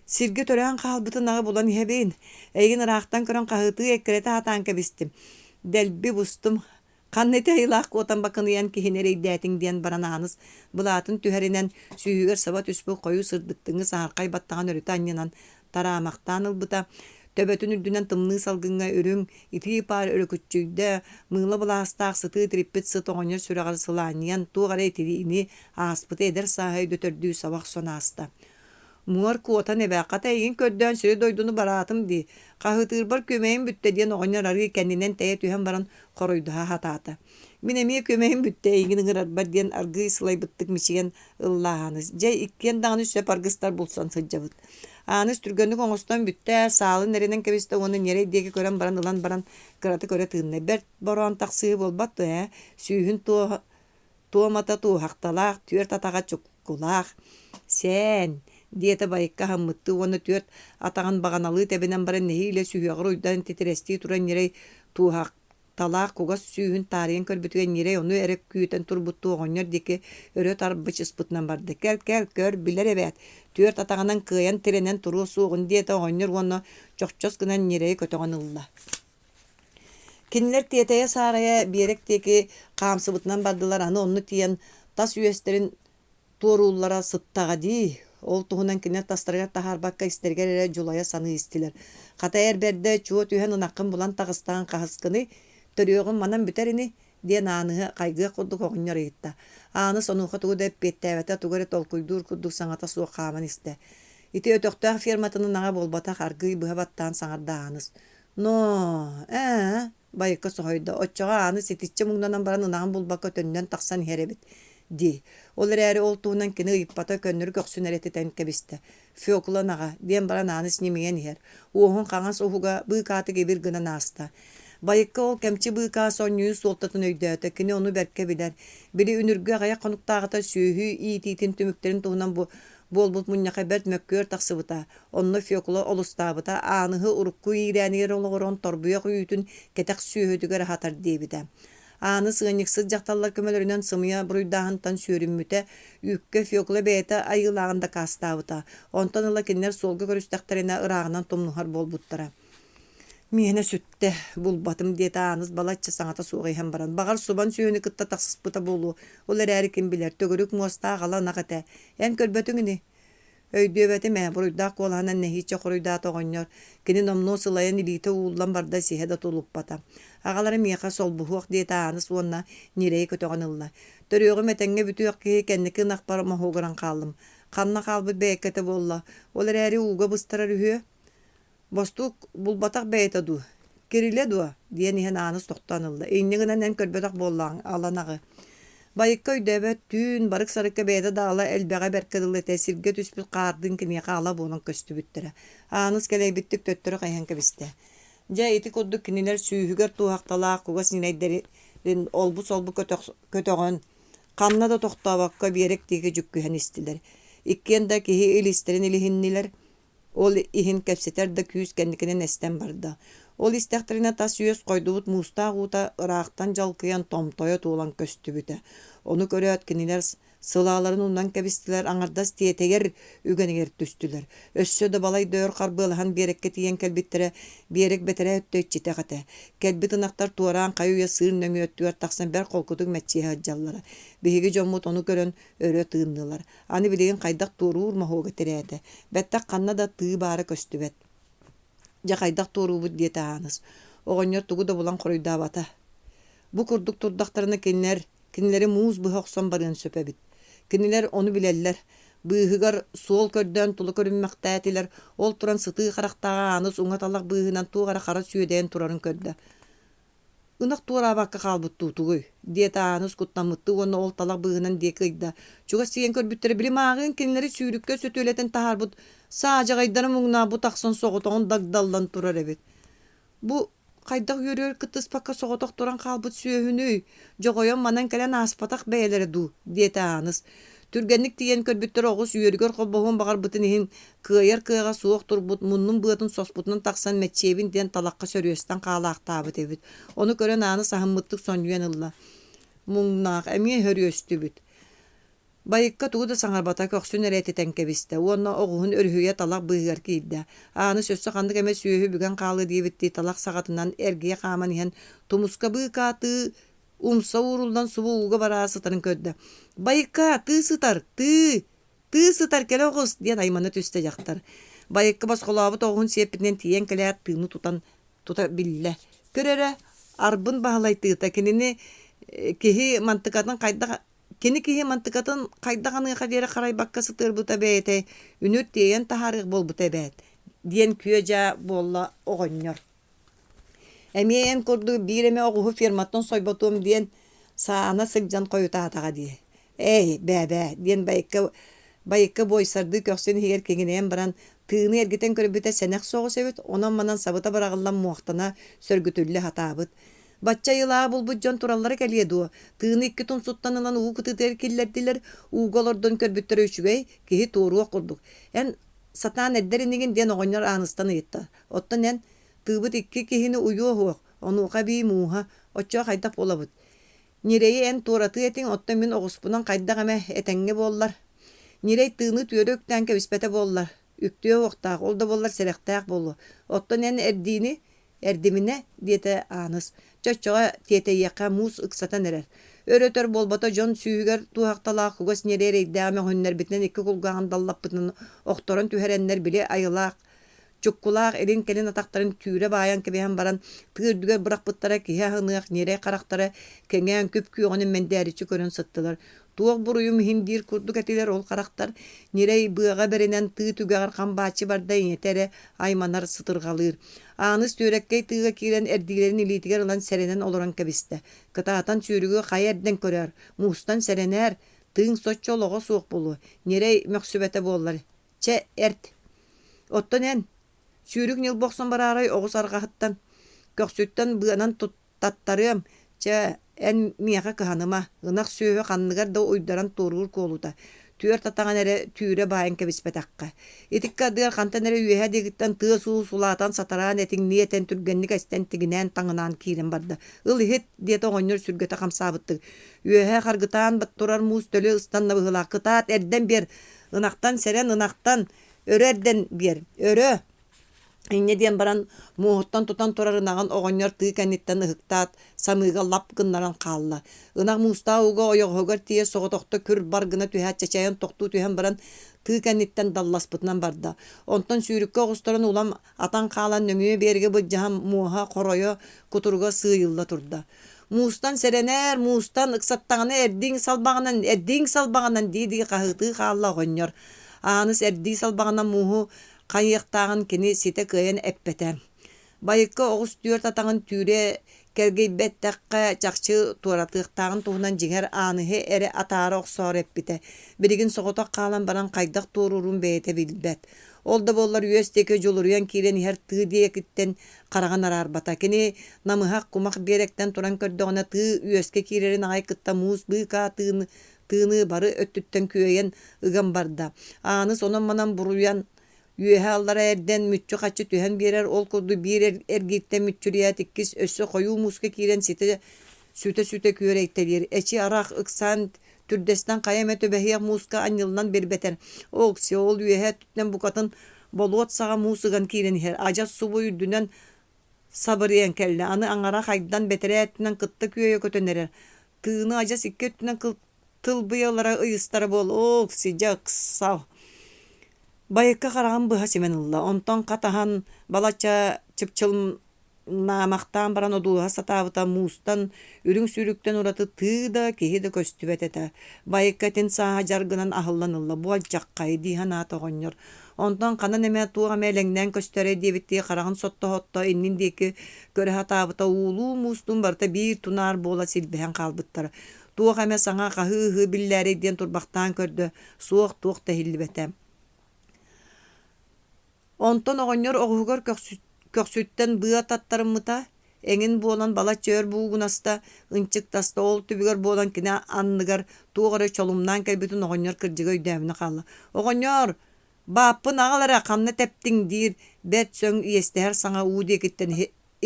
Сиргэ төрөөн хаалбытын аҕы булан иһэбин. Эйигин ыраахтан көрөн хаһыытыы эккирэтэ сатаан кэбистим. Дэлби бустум. Ханна ити айылаах куотан бакыныйан киһини эрэйдээтиҥ диэн баран Ааныс былаатын түһэринэн, сүүһүгэр саба түспүт хойуу сырдыктыҥы саһархай баттаҕын өрүтэ анньынан тараамахтаан ылбыта, төбөтүн үрдүнэн тымныы салгыҥҥа үрүҥ, итии паар өрүкүччүйдэ, мыыла былаастаах сытыы тириппит сыт оҕонньор сүрэҕэр сылаанньыйан туох эрэ итириини ааспыты эдэр сааһа өйдөтөрдүү саба охсон ааста. Муор куотан эбээ, хата эйигин көрдөөн сири-дойдуну бараатым дии, хаһыытыырбар күөмэйим бүттэ диэн оҕонньор арыы кэннинэн тэйэ түһэн баран хоруйдаһа сатаата. Мин эмиэ күөмэйим бүттэ эйигин ыҥырарбар диэн аргыый сылайбыттык мичийэн ылла Ааныс. Дьэ, иккиэн даҕаны сөп аргыстар булсан сылдьабыт. Ааныс түргэнник оҥостон бүттэ, саалын эринэн кэбистэ уонна ньирэй диэки көрөн баран ылан баран кыратык өрө тыынна. Бэрт бороон тахсыы буолбат дуо ээ, сүүһүн туоһа Туомата туоһахталаах, түөрт атаҕа чуккулаах «Сээн!» диэтэ байыкка аһыммыттыы уонна түөрт атаҕын баҕаналыы тэбинэн баран нэһиилэ сүһүөҕэр уйдан титирэстии туран ньирэй туоһахталаах кугас сүүһүн таарыйан көрбүтүгэр ньирэй ону эрэ күүтэн турбуттуу оҕонньор диэки өрө тарбычыспытынан барда «Кэл-кэл, көр, билэр эбээт, түөрт атаҕынан кыайан тирэнэн туруо суоҕун» диэтэ оҕонньор уонна чохчос гынан ньирэйи көтөҕөн ылла. Кинилэр тиэтэйэ-саарайа биэрэк диэки хаамсыбытынан бардылар, аны онно тиийэн тас үөстэрин туорууллара сыттаҕа дии. Ол туһунан кинилэр тастарыгар таһаарбакка истэригэр эрэ дьулайа саныы истилэр. Хата эр бэрдэ чуо түһэн ынаххын булан таҕыстаҕын хаһыскыный, төрүөҕүм манан бүтэр ини диэн Ааныһы хайгыах курдук оҕонньор ыйытта. Ааныс онуоха тугу да эппиэттээбэтэ, тугу эрэ толкуйдуур курдук саҥата суох хааман истэ. Ити өтөхтөөх ферматын ынаҕа буолбатах, аргыый быһа баттаан саҥарда Ааныс. Ноо, ээ, байыкка соһуйда, оччоҕо ааны ситиччи муҥнанан баран ынаҕын булбакка төннөн тахсан иһэр эбит дии. Ол эрээри ол туһунан кини ыйыппата, көннөрү көхсүн эрэ этитэн кэбистэ. Фекла ынаҕа, диэн баран ааныс ньимийэн иһэр. Уоһун хаҥас уһуга быыкаатык ибир гынан ааста. Байыкка ол кэмчи быыкаа сонньуйуу суолтатын өйдөөтө, кини ону бэркэ билэр. Били үнүргү аҕыйах хонуктааҕыта сүөһү иитиитин түмүктэрин туһунан бу Буолбут мунньахха бэрт мөккүөр тахсыбыта. Онно Фекла олустаабыта, Ааныһы урукку иирээнигэр олоҕуран торбуйах үүтүн кэтэх сүөһүтүгэр аһатар диэбитэ. Ааныс ыанньыксыт дьахталлар көмөлөрүнэн сымыйа буруйдааһынтан сүөрүммүтэ, үүккэ Фекла бэйэтэ айыылааҕын дакаастаабыта. Онтон ыла кинилэр суолга көрүстэхтэринэ ырааҕынан тумнуһар буолбуттара. Миэнэ сүттэ, булбатым диэтэ Ааныс балачча саҥата суох иһэн баран. Баҕар, субан сүөһүнү кытта тахсыспыта буолуо, ол эрээри ким билэр, төгүрүк муостаах ала ынах этэ. Эн көрбөтүҥ ини? Өйдүөбэтим ээ, буруйдаах куолаһынан нэһииччэ хоруйдаата оҕонньор. Кини номнуо сылайан илиитэ ууллан барда, сиһэ да тулуппата. Аҕалара миэхэ солбуһуох диэтэ Ааныс уонна ньирэйи көтөҕөн ылла. Төрүөҕүм этэҥҥэ бүтүөх киһи кэнники ынахпар моһуогуран хааллым. Ханна хаалбыт бэйэккэтэ буолла, ол эрээри ууга быстарар үһүө? Бостуук булбатах бэйэтэ дуу, Кирилэ дуо? диэн иһэн Ааныс тохтоон ылла. Инньэ гынан эн көрбөтөх буоллаҕыҥ, Алан аҕы. Байыкка өйдөөбөт, түүн барык-сарыкка бэйэтэ да ала элбэҕэ бэркэ дылы этэ, сиргэ түспүт хаардыын киниэхэ ала буолан көстүбүттэрэ. Ааныс кэлэйбиттик төттөрү хайыһан кэбистэ. Дьэ, ити курдук кинилэр сүүһүгэр туоһахталаах кугас ньирэйдэрин олбу-солбу көтөҕөн, ханна да тохтообокко биэрэк диэки дьүккүһэн истилэр. Иккиэн да киһи илистэрин илиһиннилэр, Ол иһин кэпсэтэр да күүс кэнникинэн эстэн барда. Ол истэхтэринэ тас үөс хойдубут муустаах уута ыраахтан дьалкыйан томтойо туолан көстүбүтэ. Ону көрөөт кинилэр сылааларын умнан кэбистилэр, аҥардас тиэтэйэр үгэнигэр түстүлэр. Өссө да балай да өр харбыалаһан биэрэккэ тиийэн кэлбиттэрэ, биэрэк бэтэрээ өттө иччитэх этэ. Кэлбит ынахтар туораан хайы-үйэ сыыр нөҥүө өттүгэр тахсан бэрт холкутук мэччийэ сылдьаллара. Биһиги дьоммут ону көрөн өрө тыыннылар. Аны билигин хайдах туоруур моһуога тирээтэ. Бэттэх ханна да тыы баара көстүбэт. Дьэ хайдах туоруубут диэтэ Ааныс. Оҕонньор тугу да булан хоруйдаабата. Бу курдук турдахтарына кинилэр кинилэри муус быһа охсон барыан сөп эбит. Кинилэр ону билэллэр. Быыһыгар суол көрдөөн тула көрүммэхтээтилэр. Ол туран сытыы харахтааҕа Ааныс уҥа талах быыһынан туох эрэ хара сүөдэйэн турарын көрдө. Ынах туораабакка хаалбыт дуу, тугуй? диэтэ Ааныс куттаммыттыы уонна ол талах быыһынан диэки ыйда. Чугас тиийэн көрбүттэрэ били мааҕыын кинилэри сүүрүккэ сөтүөлэтэн таһаарбыт саадьаҕайдара муҥнаах бу тахсан соҕотоҕун дагдаллан турар эбит. Бу хайдах үөрүөр кыттыспакка соҕотох туран хаалбыт сүөһүнүй, дьоҕойон манан кэлэн ааспатах бэйэлэрэ дуу? диэтэ Ааныс. Түргэнник тиийэн көрбүттэрэ оҕус үөрүгэр холбоһуон баҕарбытын иһин кыайар кыаҕа суох турбут муннун быатын соспутунан тахсан мэччиэбин диэн талахха сөрүөстэн хаалаахтаабыт эбит. Ону көрөн Ааныс аһыммыттык сонньуйан ылла. Муҥнаах эмиэ сөрүөстүбүт. Байыкка тугу да саҥарбата, көхсүн эрэ этитэн кэбистэ уонна оҕуһун өрүһүйэ талах быыһыгар киирдэ. Ааныс өссө ханнык эмэ сүөһү бүгэн хаалыа диэбиттии талах саҕатынан эргийэ хааман иһэн тумуска быыкаатыы умса ууруллан субу ууга бараары сытарын көрдө. «Байыкка, тыы сытар, тыы! Тыы сытар, кэлэ оҕус!» диэн аймана түстэ дьахтар. Байыкка босхолообут оҕуһун сиэппитинэн тиийэн кэлээт тыыны тутан тута биллэ. Көр эрэ, Арбын Баһылай тыыта кинини киһи мантыкатын хайдах кини киһи мантыкатын хайдах аныаха диэри харайбакка сытыарбыта бэйэтэ үнүр тиэйэн таһаарыах буолбута эбээт диэн күө-дьаа буолла оҕонньор. Эмиэ эн курдук биир эмэ оҕуһу ферматтан сойботуом диэн саана сылдьан хойутаатаҕа дии. Эй, бээ-бээ, диэн байыкка байыкка буойсардыы көхсүн иһигэр киҥинэйэн баран, тыыны эргитэн көрбүтэ сэнэх соҕус эбит, онон-манан сабыта быраҕыллан муохтана, сөргүтүллэ сатаабыт. Бачча айылааҕы булбут дьон тураллара кэлиэ дуо, тыыны икки тумсуттан ылан уу кытыытыгар киллэрдилэр, ууга олордон көрбүттэрэ үчүгэй, киһи туоруох курдук. Эн сатаан эрдэр инигин диэн оҕонньор Ааныстан ыйытта. Оттон эн тыыбыт икки киһини уйуо суох, онуоха эбии мууһа, оччоҕо хайдах буолабыт? Ньирэйи эн туоратыа этиҥ, оттон мин оҕуспунан хайдах эмэ этэҥҥэ буоллар. Ньирэй тыыны түөрэ үктээн кэбиспэтэ буоллар, үктүө уохтаах, ол да буоллар сэрэхтээх буолуо. Оттон эн эрдиини эрдиминэ, диэтэ Ааныс. Чоччоҕо тиэтэйиэххэ муус ыксатан эрэр. Өр-өтөр буолбата дьон сүүһүгэр туоһахталаах кугас ньирэй эрэйдээҕи мөҕүннэрбитинэн икки кулгааҕын даллаппытынан охторон түһэрэннэр били айылаах Чуккулаах илин-кэлин атахтарын түүрэ баайан кэбиһэн баран, тыы үрдүгэр бырахпыттара киһи аһыныах ньирэй харахтара кэҥээн күп-күөҕүнэн мэндээриччи көрөн сыттылар. Туох буруйум иһин диир курдук этилэр ол харахтар. Ньирэй быаҕа бэринэн тыы түгэҕэр хам бааччы барда ийэтэ эрэ айманар сытырҕалыыр. Ааныс түөрэккэй тыыга киирэн эрдиилэрин илиитигэр ылан сэрэнэн олорон кэбистэ. Кытаатан сүүрүгү хайа эрдэн көрөөр, муустан сэрэнээр, тыыҥ соччо олоҕо суох буолуо, ньирэй мөхсүбэтэ буоллар Чэ, эрт. Оттон эн, сүүрүк ньылбы охсон бараарай оҕус арҕаһыттан, көхсүттэн быанан таттарыам, чэ, эн миэхэ кыһаныма, ынах сүөһү ханныгар да уйдаран туоруур куолута. Түөрт атаҕын эрэ түүрэ баайан кэбиспэтэххэ. Итиккэ ардыгар хантан эрэ үөһэ диэкиттэн тыас-уус улаатан сатараан этиҥнии этэн түргэнник эстэн тигинээн таҥынаан киирэн барда. «Ыл иһит» диэтэ оҕонньор сүргэтэ хамсаабыттык. Үөһэ харгытаан турар муус төлө ыстанна быһыылаах. «Кытаат, эрдэн биэр! Ынахтан сэрэн, ынахтан! Өрө эрдэн биэр! Өрө!» Инньэ диэн баран муоһуттан тутан турар ынаҕын оҕонньор тыы кэнниттэн ыһыктаат, самыыга лап гыннаран хаалла. Ынах муустаах ууга ойоҕоһугар тиийэ соҕотохто күр-бар гына түһээт чэчэйэн тохтуу түһэн баран тыы кэнниттэн далласпытынан барда. Онтон сүүрүккэ оҕустаран улам атан хаалан нөҥүө биэрэги былдьаһан муоһа, хоройо, кутуруга сыыйылла турда. «Муустан сэрэнээр, муустан, ыксаттаҕына эрдиҥ салбаҕынан, эрдиҥ салбаҕынан» дии-дии хаһыытыы хаалла оҕонньор. Ааныс эрдии салбаҕынан мууһу хайыахтааҕын кини ситэ кыайан эппэтэ. Байыкка оҕус түөрт атаҕын түүрэ кэлгэйбэтэххэ чахчы туоратыахтааҕын туһунан дьиҥэр Ааныһы эрэ атаара охсоору эппитэ. Билигин соҕотох хаалан баран хайдах туоруурун бэйэтэ билбэт. Ол да буоллар үөс диэки дьулуруйан киирэн иһэр тыы диэкиттэн хараҕын араарбата. Кини намыһах кумах биэрэктэн туран көрдөҕүнэ тыы үөскэ киирэрин аҕай кытта муус быыкаа тыын тыыныы бары өттүттэн күөйэн ыган барда. Ааныс онон-манан буруйан үөһэ-аллара эрдэн мүччү-хаччы түһэн биэрэр, ол курдук биир эргииртэн мүччүрүйээт иккис өссө хойуу мууска киирэн ситэ сүтэ-сүтэ күөрэйтэлиир. Эчи арах ыксаан түрдэстэн хайа эмэ түбэһиэх мууска анньыллан биэрбэтэр. Оокси ол үөһэ өттүттэн букатын болуот саҕа муус ыган киирэн иһэр. Адьас субу үрдүнэн сабырыйан кэллэ. Аны аҥара хайдан бэтэрээ өттүнэн кытта күөйэ көтөн эрэр. Тыыны адьас икки өттүнэн тылбыйалара ыйыстара буол оок сидьэ ыксал Байыкка хараҕын быһа симэн ылла, онтон хатаһан балачча чыпчылнаамахтаан баран одуулаһа сатаабыта муустан, үрүҥ сүүрүктэн ураты тыы да, киһи да көстүбэт этэ. Байыкка этин сааһа дьар гынан аһыллан ылла, бу алдьаххай дии санаата оҕонньор. Онтон ханан эмэ туох эмэ элэҥнээн көстөрө диэбиттии хараҕын сотто-сотто иннин диэки көрө сатаабыта уулуу муустуун барыта биир тунаар буола силбэһэн хаалбыттара. Туох эмэ саҥа хаһыы-ыһыы биллээрэй диэн турбахтаан көрдө, суох туох да иһиллибэтэ. Онтон оҕонньор оҕуһугар көхсүттэн быа таттарыммыта, эҥин буолан балачча өр буугунаста, ынчыктаста, ол түбүгэр буолан кини анныгар туох эрэ чолумнаан кэлбитин оҕонньор кырдьыга өйдөөмүнэ хаалла. «Оҕонньоор, бааппын аҕал эрэ, ханна тэптиҥ?» диир бэрт сөҥ иэстэһэр саҥа уу диэкиттэн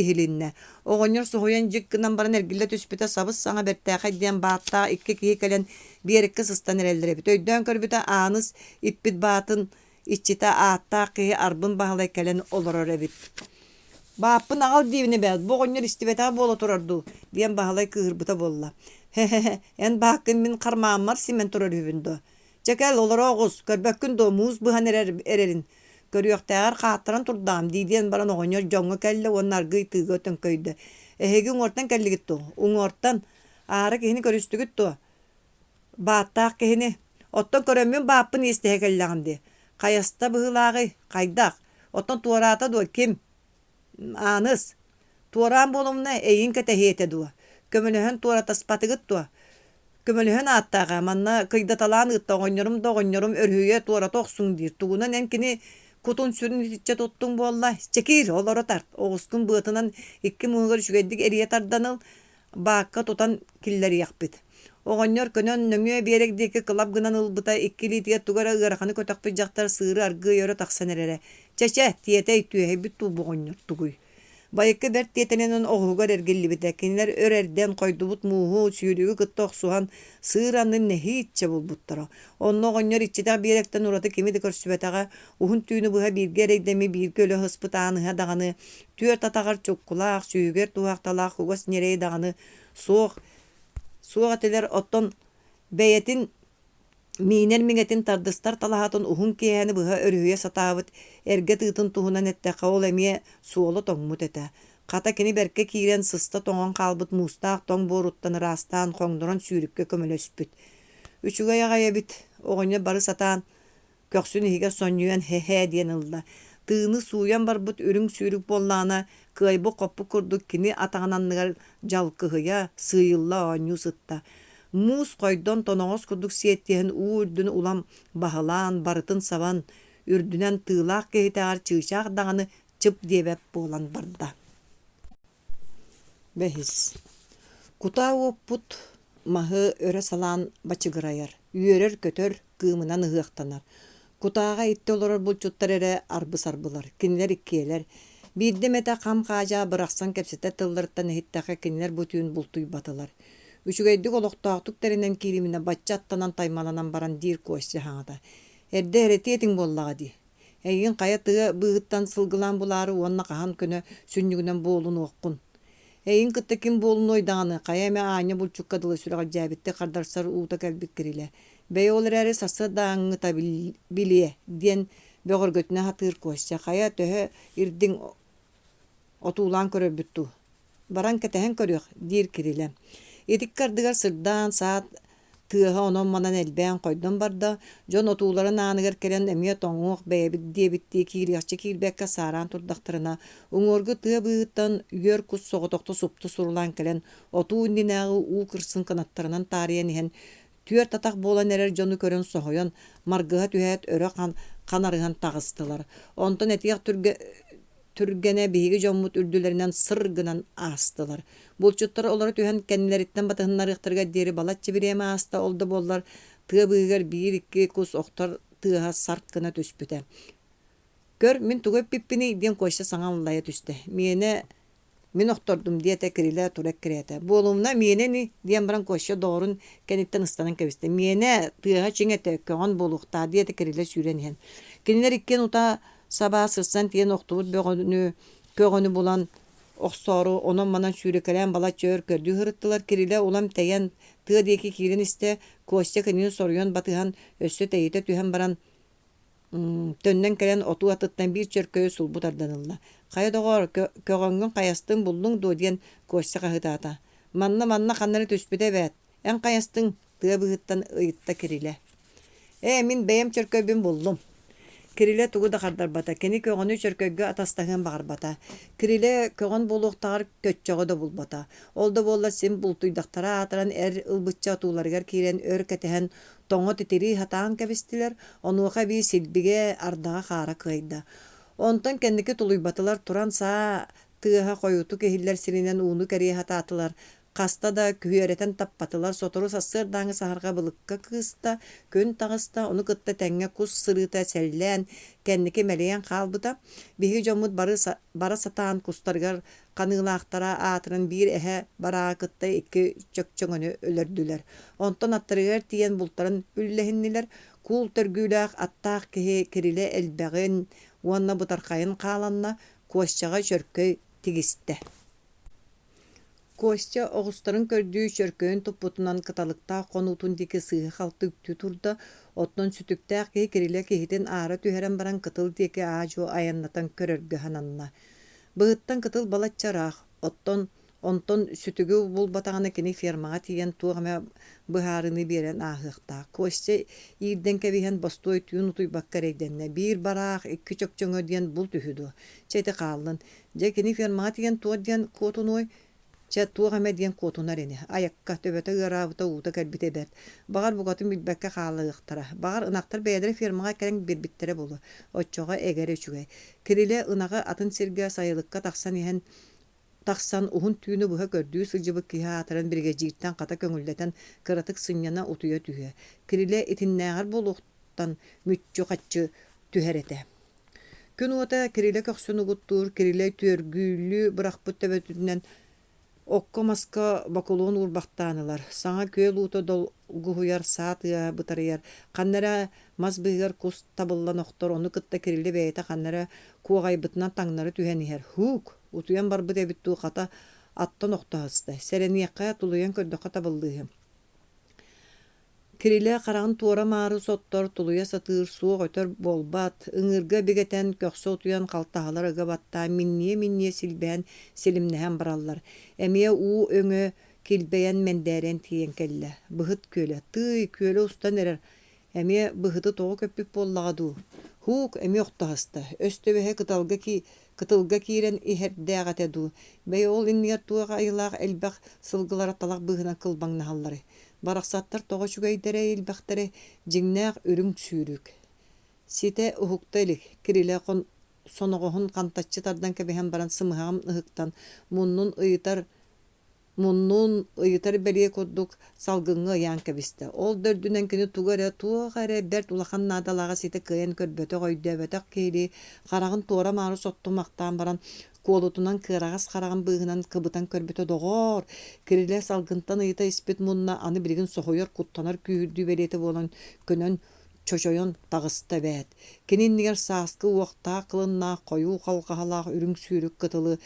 иһилиннэ. Оҕонньор соһуйан дьик гынан баран эргиллэ түспүтэ сабыс-саҥа бэртээхэй диэн бааттаах икки киһи кэлэн биэрэккэ сыстан эрэллэр эбит. Өйдөөн көрбүтэ Ааныс иппит баатын иччитэ ааттаах киһи Арбын Баһылай кэлэн олорор эбит. «Бааппын аҕал диибин эбээт, бу оҕонньор истибэтэҕэ буола турар дуу?» диэн Баһылай кыыһырбыта буолла. «Һэ-һэ, эн бааккын мин хармааммар симэн турар үһүбүн дуо? Чэ кэл, олоро оҕус, көрбөккүн дуо, муус быһан эрэр эрэрин. Көрүөхтээҕэр хааттаран турдаҕым дии диэн баран оҕонньор дьоҥҥо кэллэ уонна аргыый тыыга төҥкөйдө. Эһиги уҥуортан кэллигит дуо? Уҥуортан. Аара киһини көрүстүгүт дуо? Бааттаах киһини. Оттон көрөммүн бааппын иэстэһэ кэллэҕим дии. Хайаста быһыылааҕый? Хайдах? Оттон туораата дуо? Ким? Ааныс, туораан буолумна эйигин кэтэһиэ этэ дуо? Көмөлөһөн туоратаспатыгыт дуо? Көмөлөһөн ааттаах ээ, манна кыйдаталаан ыытта оҕонньорум да оҕонньорум өрүһүйэ туората охсуҥ диир. Тугунан эн кини кутун-сүрүн итиччэ туттуҥ буолла? Чэкиир, олоро тарт, оҕускун быатынан икки муһугар үчүгэйдик эрийэ тардан ыл, баакка тутан киллэриэхпит. Оҕонньор көнөн нөҥүө биэрэк диэки кылап гынан ылбыта, икки илиитигэр тугу эрэ ыараханы көтөхпүт дьахтар сыыры аргыый өрө тахсан эрэрэ. Чэ-чэ, тиэтэй, түөһэйбит дуу бу оҕонньор тугуй? Байыкка бэрт тиэтэлинэн оҕуһугар эргиллибитэ. Кинилэр өр эрдэн хойдубут мууһу, сүүрүгү кытта охсуһан, сыыр аннын нэһииччэ булбуттара. Онно оҕонньор иччитэх биэрэктэн ураты кими да көрсүбэтэҕэ, уһун түүнү быһа бииргэ эрэйдэммит бииргэ өлө сыспыт Ааныһа даҕаны түөрт атаҕар чуккулаах, сүүһүгэр туһахталаах кугас ньирэй даҕаны суох, суох этилэр, оттон бэйэтин миинэр миҥэтин тардыстар талаһатын уһун киэһэни быһа өрүһүйэ сатаабыт эргэ тыытын туһунан эттэххэ, ол эмиэ суола тоҥмут этэ. Хата кини бэркэ киирэн сыста тоҥон хаалбыт муустаах тоҥ буоруттан ыраастаан хоҥнорон сүүрүккэ көмөлөспүт. Үчүгэй аҕай эбит, оҕонньор бары сатаан Көхсүн иһигэр сонньуйан һэ-һээ диэн ылла. Тыыны сууйан барбыт үрүҥ сүүрүк буоллаҕына, кыайбыт-хоппут курдук кини атаҕын анныгар дьалкыһыйа, сыыйылла оонньуу сытта. Муус хойдон тоноҕос курдук сиэттиһэн уу үрдүн улам баһылаан, барытын сабан, үрдүнэн тыылаах киһитээҕэр чыычаах даҕаны чып диэбэт буолан барда. Бэһис. Кутаа уоппут маһы өрө салаан бачыгырайар. Үөрэр-көтөр, кыымынан ыһыахтанар. Кутааҕа иттэ олорор булчуттар эрэ арбы-сарбылар, кинилэр иккиэлэр. Биирдэ эмэтэ хам-хаадьаа бырахсан кэпсэтэр тылларыттан иһиттэххэ кинилэр бу түүн бултуйбатылар. Үчүгэйдик олохтоохтук тэринэн киириминэ бачча аттанан таймаланан баран диир Костя саҥата. Эрдэ эрэтиэ этиҥ буоллаҕа дии. Эйигин хайа тыа быыһыттан сылгылаан булаары уонна хаһан көнө сүнньүгүнэн буолунуоххун. Эйигин кытта ким буолунуой даҕаны, хайа эмэ аанньа булчукка дылы сүрэҕэлдьээбиттик хардарсар уута кэлбит Кирилэ. Бэйэ ол эрээри сарсыардааҥҥыта билиэ, диэн бөҕөргөтүнэ сатыыр Костя. Хайа төһө ирдиҥ отуулаан көрөрбүт дуу? Баран кэтэһэн көрүөх, диир Кирилэ. Итикки ардыгар сырдаан, саат тыаһа онон-манан элбээн хойдон барда, дьон отууларын ааныгар кэлэн эмиэ тоҥуох бэйэбит диэбиттии киириэхчэ киирбэккэ саараан турдахтарына, уҥуоргу тыа быыһыттан үөр кус соҕотохто супту сурулаан кэлэн, отуу иннинээҕи уу кырсын кынаттарынан таарыйан иһэн, түөрт атах буолан эрэр дьону көрөн соһуйан, маргыһа түһээт өрө ханарыһан таҕыстылар. Онтон этиэх түргэ түргэнэ биһиги дьоммут үрдүлэринэн сыр гынан аастылар. Булчуттар олоро түһэн кэннилэриттэн батыһыннарыахтарыгар диэри балачча бириэмэ ааста, ол да буоллар тыа быыһыгар биир-икки кус охтор тыаһа сарт гына түспүтэ. «Көр, мин тугу эппиппиний?» диэн Костя саҥа аллайа түстэ. «Миэнэ Мин охтордум, диэтэ Кирилэ тура эккирээтэ. Буолумна, миэнэ ини, диэн баран Костя доҕорун кэнниттэн ыстанан кэбистэ. Миэнэ, тыаһа чиҥ этэ, көҕөн буолуохтаах, диэтэ Кирилэ сүүрэн иһэн. Кинилэр иккиэн утаа сабаа сырсан тиийэн охтубут бөҕөнү, көҕөнү булан охсоору онон-манан сүүрэкэлээн балачча өр көрдүү сырыттылар. Кирилэ улам тэйэн, тыа диэки киирэн истэ. Костя кинини соруйан батыһан, өссө тэйитэ түһэн баран, Төннөн кэлэн отуу атыттан биир чөркөйү сулбу тардан ылла. «Хайа доҕоор, көҕөҥҥүн хайастыҥ буллуҥ дуо?» диэн Костя хаһыытаата. «Манна, манна ханна эрэ түспүтэ эбээт. Эн хайастыҥ?» тыа быыһыттан ыйытта Кирилэ. «Ээ, мин бэйэм чөркөйбүн буллум». Кирилэ тугу да хардарбата. Кини көҕөнү чөркөйгө атастаһыан баҕарбата. Кирилэ көҕөн буолуохтааҕар көччөҕү да булбата. Ол да буоллар син бултуйдахтара аатыран эр ылбычча отууларыгар киирэн өр кэтэһэн тоҥо титирии сатаан кэбистилэр, онуоха эбии силбигэ, ардаҕа хаара кыайда. Онтон кэнники тулуйбатылар, туран саа тыаһа хойутук иһиллэр сиринэн ууну кэрийэ сатаатылар, хаста да күһүөрэтэн таппатылар, сотору сарсыардааҥы саһарҕа былыкка кыыста, күн таҕыста, ону кытта тэҥҥэ кус сырыыта сэллээн, кэнники мэлийэн хаалбыта. Биһиги дьоммут бары бара сатаан кустарыгар ханыылаахтара аатыран биир эһэ барааҕы кытта икки чөкчөҥөнү өлөрдүлэр. Онтон аттарыгар тиийэн бултарын үллэһиннилэр. Куул төргүүлээх аттаах киһи Кирилэ элбэҕин уонна бытархайын хааланна, Костяҕа чөркөй тигистэ. Костя оҕустарын көрдүү чөркөйүн туппутунан кыталыктаах хонуутун диэки сыыһа-халты үктүү турда, оттон сүтүктээх киһи Кирилэ киһитин аара түһэрэн баран кытыл диэки аа-дьуо айаннатан көрөргө сананна. Быһыттан кытыл балачча ыраах, оттон онтон сүтүгү булбатаҕына кини фермаҕа тиийэн туох эмэ быһаарыныы биэрэн ааһыахтаах. Костя иирдэн кэбиһэн бостуой түүн утуйбакка эрэйдэннэ. Биир бараах, икки чөкчөҥө диэн булт үһү дуо? Чэ ити хааллын. Дьэ кини фермаҕа тиийэн туох диэн куотунуой? Чэ, туох эмэ диэн куотунар ини. Айакка, төбөтө ыараабыта, уута кэлбитэ бэрт. Баҕар, букатын билбэккэ хаалыахтара. Баҕар, ынахтар бэйэлэрэ фермаҕа кэлэн биэрбиттэрэ буолуо. Оччоҕо эгэрэ үчүгэй. Кирилэ ынаҕы атын сиргэ сайылыкка тахсан иһэн тахсан уһун түүнү быһа көрдүү сылдьыбыт киһи аатыран биригэдьииртэн хата көҥүллэтэн кыратык сынньана утуйа түһүө. Кирилэ итиннээҕэр буолуохтан мүччү-хаччы түһэр этэ. Күн уота Кирилэ көхсүн угуттуур, Кирилэ түөргүүлүү бырахпыт төбөтүнэн Окко-маска бокулуон уурбахтаан ылар, саҥа күөл уута долгуһуйар, саа тыаһа бытарыйар, ханна эрэ мас быыһыгар кус табыллан охтор, ону кытта Кирилэ бэйэтэ ханна эрэ куоҕайбытынан таҥнары түһэн иһэр. Һуук! Утуйан барбыт эбит дуу, хата, аттан охто сыста. Сэрэниэххэ, тулуйан көрдөххө табыллыыһы. Кирилэ хараҕын туора-маары соттор, тулуйа сатыыр, суох өтөр буолбат, ыҥыырга бигэтэн, көхсө утуйан халтаһалар ыга баттаан минньийэ-минньийэ силбэһэн, силимнэһэн бараллар. Эмиэ уу өҥө килбэйэн мэндээрэн тиийэн кэллэ. Быһыт күөлэ, тыый, күөлэ устан эрэр, эмиэ быһыты тоҕо көппүт буоллаҕа дуу? Һуук, эмиэ охто аста. Өс төбөһө кыталга кытылга киирэн иһэрдээх этэ дуу? Бэйэ ол иннигэр туох айылаах элбэх сылгылара талах быыһынан кылбаҥнаһалларый? Барахсаттар тоҕо үчүгэйдэрэй элбэхтэрэй, дьиҥнээх үрүҥ сүүрүк. Ситэ уһукта илик, Кирилэ соноҕоһун хантаччы тардан кэбиһэн баран сымыһаҕын ыһыктан, муннун ыйытар. Муннун ыйытар бэлиэ курдук салгыҥҥа ыйаан кэбистэ. Ол да үрдүнэн кини тугу эрэ, туох эрэ бэрт улахан наадалааҕы ситэ кыайан көрбөтөх, өйдөөбөтөх киһилии хараҕын туора-маары соттумахтаан баран, куолутунан кыараҕас хараҕын быыһынан кыбытан көрбүтэ доҕоор, Кирилэ салгынтан ыйыта испит мунна аны билигин соһуйар, куттанар күүһүрдүү бэлиэтэ буолан көнөн чочойон таҕыста эбээт. Кини иннигэр сааскы уохтаах кылыннаах хойуу халҕаһалаах үрүҥ сүүрүк кытылы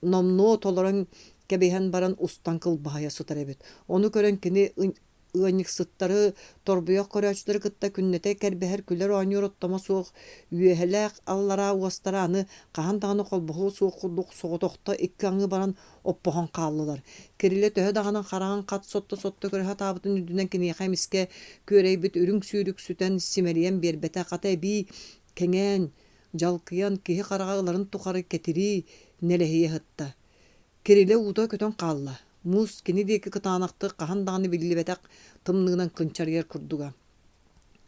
номнуо толорон кэбиһэн баран устан кылбаһыйа сытар эбит. Ону көрөн кини ыанньыксыттары, торбуйах көрөөччүлэри кытта күннэтэ кэрбэһэр күлэр-оонньуур оттомо суох үөһэлээх аллараа уостара аны хаһан даҕаны холбоһуо суох курдук соҕотохто икки аҥыы баран оппоһон хааллылар. Кирилэ төһө даҕаны хараҕын хат сотто-сотто көрө сатаабытын үрдүнэн киниэхэ эмискэ күөрэйбит үрүҥ сүүрүк сүтэн симэлийэн биэрбэтэ, хата эбии кэҥээн, Дьалкыйан, киһи хараҕа ыларын тухары кэтирии, нэлэһийэ сытта. Кирилэ уута көтөн хаалла. Муус кини диэки кытаанахтык хаһан даҕаны биллибэтэх тымныынан кынчарыйар курдуга.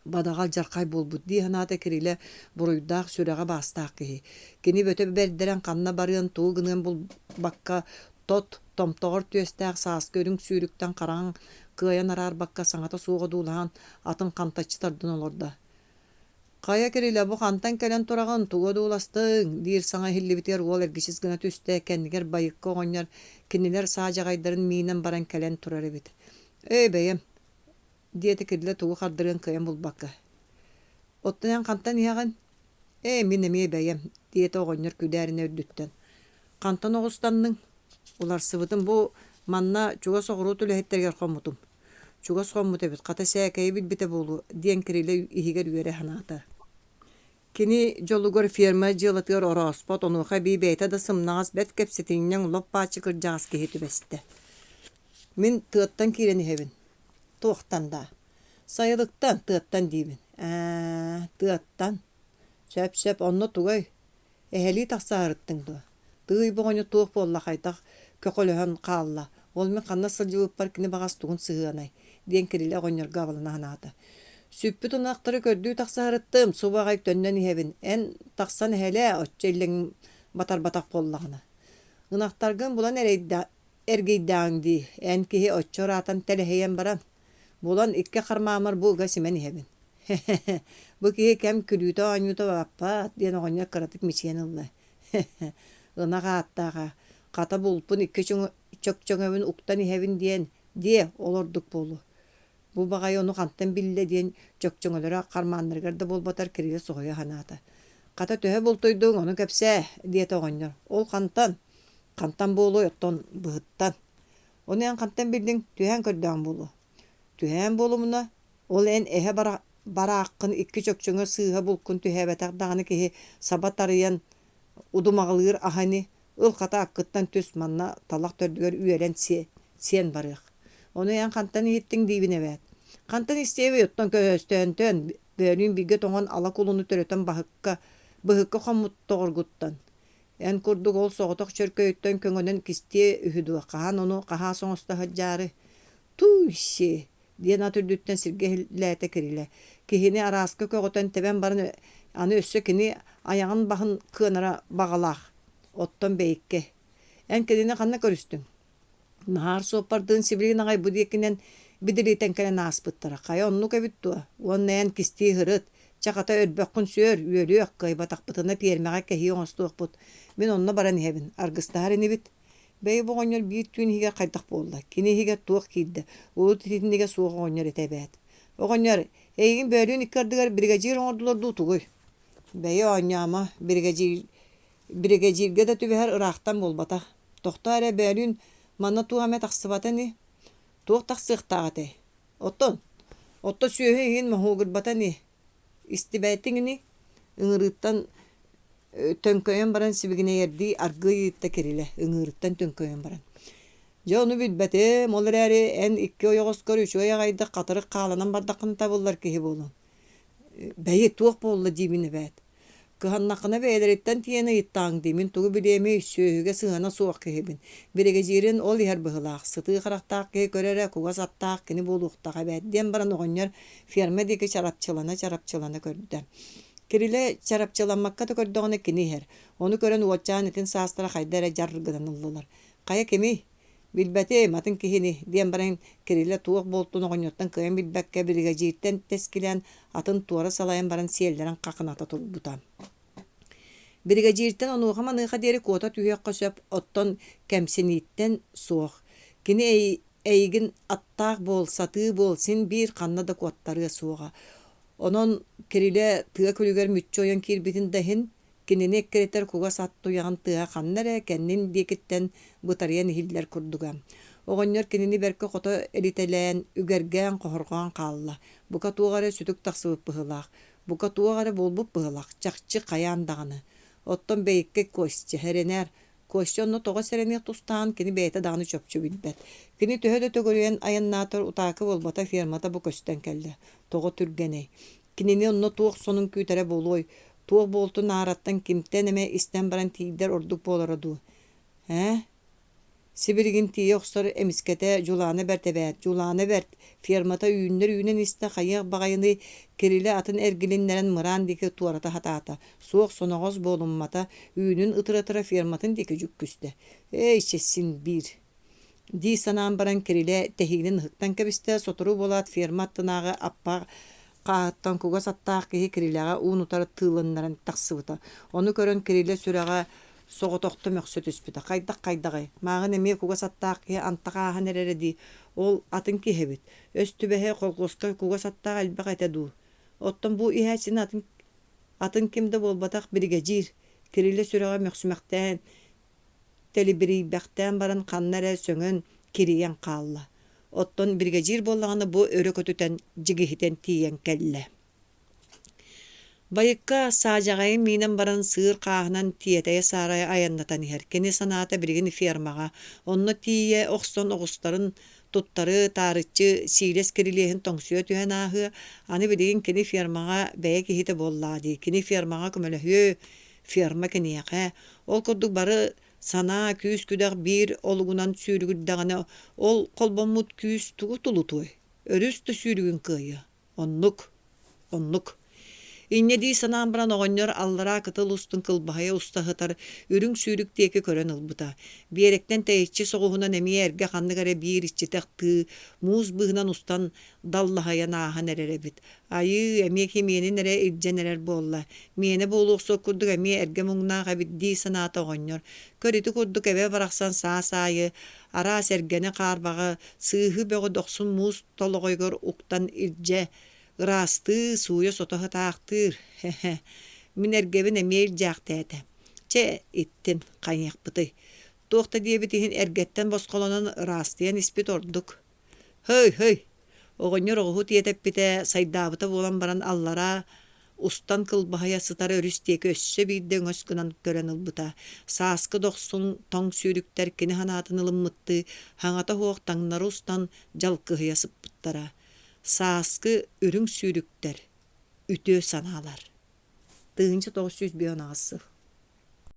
Бадаҕа алдьархай буолбут дии санаата Кирилэ буруйдаах сүрэҕэ баастаах киһи. Кини бөтө бэрдэрэн ханна барыан, тугу гыныан булбакка тот, томтоҕор түөстээх сааскы үрүҥ сүүрүктэн хараҕын кыайан араарбакка саҥата суох одуулаһан атын хантаччы тардан олордо. «Хайа, Кирилэ, бу хантан кэлэн тураҕын, тугу одууластыҥ?» диир саҥа иһиллибитигэр уол эргичис гына түстэ, кэннигэр Байыкка оҕонньор кинилэр саадьаҕайдарын миинэн баран кэлэн турар эбит. «Эй, бэйэм», диэтэ Кирилэ тугу хардарыан кыайан булбакка. «Оттон эн хантан иһэҕин?» «Ээ, мин эмиэ бэйэм», диэтэ оҕонньор күдээринэ үрдүттэн. «Хантан оҕустанныҥ?» «Уларсыбытым бу манна чугас оҕуруот үлэһиттэригэр хоммутум. Чугас хоммут эбит, хата сээкэйи билбитэ буолуо диэн Кирилэ иһигэр үөрэ санаата. Кини дьолугар ферма дьыалатыгар орооспот, онуоха эбии бэйэтэ да сымнаҕас, бэрт кэпсэтинньэҥ, лоп-бааччы кырдьаҕас киһи түбэстэ. Мин тыаттан киирэн иһэбин. Туохтан даа? Сайылыктан, тыаттан диибин. Ээ, тыаттан. Сөп-сөп, онно тугай? Эһэлии тахсаарыттыҥ дуо? Тыый боҕонньо туох буолла хайдах көхөлөһөн хаалла, ол мин ханна сылдьыбыппар кини баҕас тугун сыһыанай диэн Кирилэ оҕонньорго абалана санаата. Сүппүт ынахтары көрдүү тахсаарыттым, субу аҕай төннөн иһэбин, эн тахсан эһэлээ, оччо иллэҥ батарбатах буоллаҕына. Ынахтаргын булан эрэйдэ эргийдэҕиҥ дии, эн киһи оччо ыраатан тэлэһийэн баран. Булан икки хармааммар бу ыга симэн иһэбин. Хе-хе-хе, бу киһи кэм күлүүтэ-оонньуута баппат, диэн оҕонньор кыратык мичийэн ылла. Хе-хе, ынах ааттааҕа, хата булпун икки чөкчөҥөбүн уктан иһэбин диэн, диэ, ол ордук буолуо. Бу баҕайы ону хантан биллэ диэн чөкчөҥөлөрө хармааннарыгар да буолбатар Кирилэ соһуйа санаата. Хата төһө бултуйдуҥ, ону кэпсээ, диэтэ оҕонньор. Ол хантан? Хантан буолуой, оттон быһыттан. Ону эн хантан биллиҥ, түһээн көрдөҕүҥ буолуо. Түһээн буолумуна, ол эн эһэ барааххын икки чөкчөҥө сыыһа булкун түһээбэтэх даҕаны киһи саба тарыйан удумаҕалыыр аһа ини, ыл хата аккыттан түс, манна талах төрдүгэр үөрэн сиэн барыах. Ону эн хантан иһиттиҥ диибин эбээт. Хантан истиэбий оттон көһөстөөнтөн, бөөлүүн бииргэ тоҥон ала кулуну төрөтөн баһыкка, быһыкка хоммут доҕоргуттан. Эн курдук ол соҕотох чөркөйүттэн көҥөнөн кистиэ үһү дуо, хаһан ону хаһаас оҥосто сылдьаары «Туй-си!» диэн ат үрдүттэн сиргэ иһиллээтэ Кирилэ. Киһини арааска көҕүтэн тэбэн баран аны өссө кини айаҕын баһын кыанара баҕалаах. Оттон бэйиккэ. Эн кинини ханна көрүстүҥ? Наһаар суоппардыын сибилигин аҕай бу диэкинэн бидилитэн кэлэн ааспыттара. Хайа оннук эбит дуо? Уонна эн кистии сырыт. Чэ, хата өлбөххүн сүөр, үөрүөх, кыайбатахпытына пиэрмэҕэ кэһии оҥостуохпут. Мин онно баран иһэбин. Аргыстаһар инибит. Бэйи бу оҕонньор биир түүн иһигэр хайдах буолла? Кини иһигэр туох киирдэ? Урут итиннигэ суох оҕонньор этэ эбээт. Оҕонньор, эйигин бөөлүүн икки ардыгар биригэдьиир оҥордулар дуу тугуй? Бэйи оонньоомо, биригэдьиир биригэдьииргэ да түбэһэр ыраахтан буолбатах. Тохтоо эрэ бөөлүүн манна туох эмэ тахсыбата ини? Туох тахсыахтаах этэй? Оттон, оттон сүөһү иһин моһуогурбата ини? Истибэтиҥ ини? Ыҥырыыттан төҥкөйөн баран сибигинэйэрдии аргыый ыытта Кирилэ, ыҥыырыттан төҥкөйөн баран. Дьэ ону билбэтим, ол эрээри эн икки ойоҕоскор үчүгэй аҕайдык хатырык хааланан бардаххына табыллар киһи буолуоҥ. Бэйи, туох буолла диибин эбээт. Кыһаннаххына бэйэлэриттэн тиийэн ыйыттаҕыҥ дии, мин тугу билиэмий, сүөһүгэ сыһыана суох киһибин. Биригэдьиирин ол иһэр быһыылаах, сытыы харахтаах киһи көр эрэ, кугас аттаах кини буолуохтаах эбээт диэн баран оҕонньор ферма диэки чарапчылана-чарапчылана көрдө. Кирилэ чарапчыламмакка да көрдөҕүнэ кини иһэр. Ону көрөн уолчаан итин саастара хайда эрэ дьар гынан ыллылар. Хайа кимий? Билбэтим, атын киһини, диэн баран Кирилэ туох буолтун оҕонньортон кыайан билбэккэ биригэдьииртэн тэскилээн атын туора салайан баран сиэллэрин хахыната турбута. Биригэдьииртэн онуоха-маныаха диэри куота түһүөххэ сөп, оттон кэмсинииттэн суох. Кини эйигин аттаах буол, сатыы буол, син биир ханна да куоттарыа суоҕа. Онон Кирилэ тыа күлүгэр мүччү ойон киирбитин да иһин, кинини эккирэтэр кугас ат туйаҕын тыаһа ханна эрэ кэннин диэкиттэн бытарыйан иһиллэр курдуга. Оҕонньор кинини бэркэ хото элитэлээн, үгэргээн, хоһорҕоон хаалла. Бука туох эрэ сүтүк тахсыбыт быһыылаах. Бука туох эрэ буолбут быһыылаах, чахчы хайаан даҕаны. Оттон бэйиккэ Костя, эрэнээр, Костя онно тоҕо сэрэниэх тустааҕын кини бэйэтэ даҕаны чопчу билбэт. Кини төһө да төгүрүйэн айаннаатар утаакы буолбата фермата бу көстөн кэллэ. Тоҕо түргэнэй? Кинини онно туох сонун күүтэрэ буолуой? Туох буолтун аараттан кимтэн эмэ истэн баран тиийдэр ордук буолара дуу? Ээ? Сибилигин тиийэ охсор эмискэтэ дьулаана бэрт эбээт, дьулаана бэрт, фермата үүннэр үүнэн истэ хайыах баҕайыный Кирилэ атын эргилиннэрэн мыраан диэки туората сатаата, суох соноҕос буолуммата, үүнүн ытыра-ытыра ферматын диэки дьүккүстэ. Эй, чэ син биир дии санаан баран Кирилэ тэһиинин ыһыктан кэбистэ, сотору буолаат ферма аттынааҕы аппа хааһыттан кугас аттаах киһи Кирилэҕэ уун-утары тыылыннаран тахсыбыта. Ону көрөн Кирилэ сүрэҕэ соҕотохто мөхсө түспүтэ. Хайдах-хайдаҕый? Мааҕын эмиэ кугас аттаах киһи антах ааһан эрэрэ дии. Ол атын киһи эбит. Өс түбэһэ колхуоска кугас аттаах элбэх этэ дуу? Оттон бу иһээччини атын, атын ким да буолбатах биригэдьиир. Кирилэ сүрэҕэ мөхсүмэхтээн, тэлибирийбэхтээн баран ханна эрэ сөҥөн, кирийэн хаалла. Оттон биригэдьиир буоллаҕына бу өрө көтүтэн, дьигиһитэн тиийэн кэллэ. Байыкка саадьаҕайын миинэн баран сыыр хааһынан тиэтэйэ-саарайа айаннатан иһэр. Кини санаата билигин фермаҕа. Онно тиийэ охсон оҕустарын туттары, таарыччы сиилэс кирилиэһин тоҥсуйа түһэн ааһыа. Аны билигин кини фермаҕа бэйэ киһитэ буоллаҕа дии. Кини фермаҕа көмөлөһүө, ферма киниэхэ. Ол курдук бары санаа күүс-күдэх биир олугунан сүүрүгүрдэҕинэ, ол холбоммут күүс тугу тулутуой? Өрүс да сүүрүгүн кыайыа. Оннук, оннук. Инньэ дии санаан баран оҕонньор аллараа кытыл устун кылбаһыйа уста сытар үрүҥ сүүрүк диэки көрөн ылбыта. Биэрэктэн тэйиччи соҕуһунан эмиэ эргэ ханнык эрэ биир иччитэх тыы муус быыһынан устан даллаһыйан ааһан эрэр эбит. Айыы, эмиэ кимиэнин эрэ илдьэн эрэр буолла. Миэнэ буолуохсуох курдук эмиэ эргэ муҥнаах эбит дии санаата оҕонньор. Көр ити курдук эбэ барахсан саас аайы араас эргэни хаарбаҕы, сыыһы бөҕү дохсун муус толоҕойугар уктан илдьэ ыраастыы, сууйа-сото сытаахтыыр. Һэ-һэ, мин эргэбин эмиэ илдьээхтээтэ. Чэ, иттин, хайыахпытый. Туох да диэбит иһин эргэттэн босхолонон ыраастыйан испит ордук. Һый-һый, оҕонньор оҕуһу тиэтэппитэ, сайдаабыта буолан баран аллараа устан кылбаһыйа сытар өрүс диэки өссө биирдэ өҥөс гынан көрөн ылбыта. Сааскы дохсун тоҥ сүүрүктэр кини санаатын ылыммыттыы хаҥата суох таҥнары устан дьалкыһыйа сыппыттара. Сааскы үрүҥ сүүрүктэр, үтүө санаалар. 1998 сыл.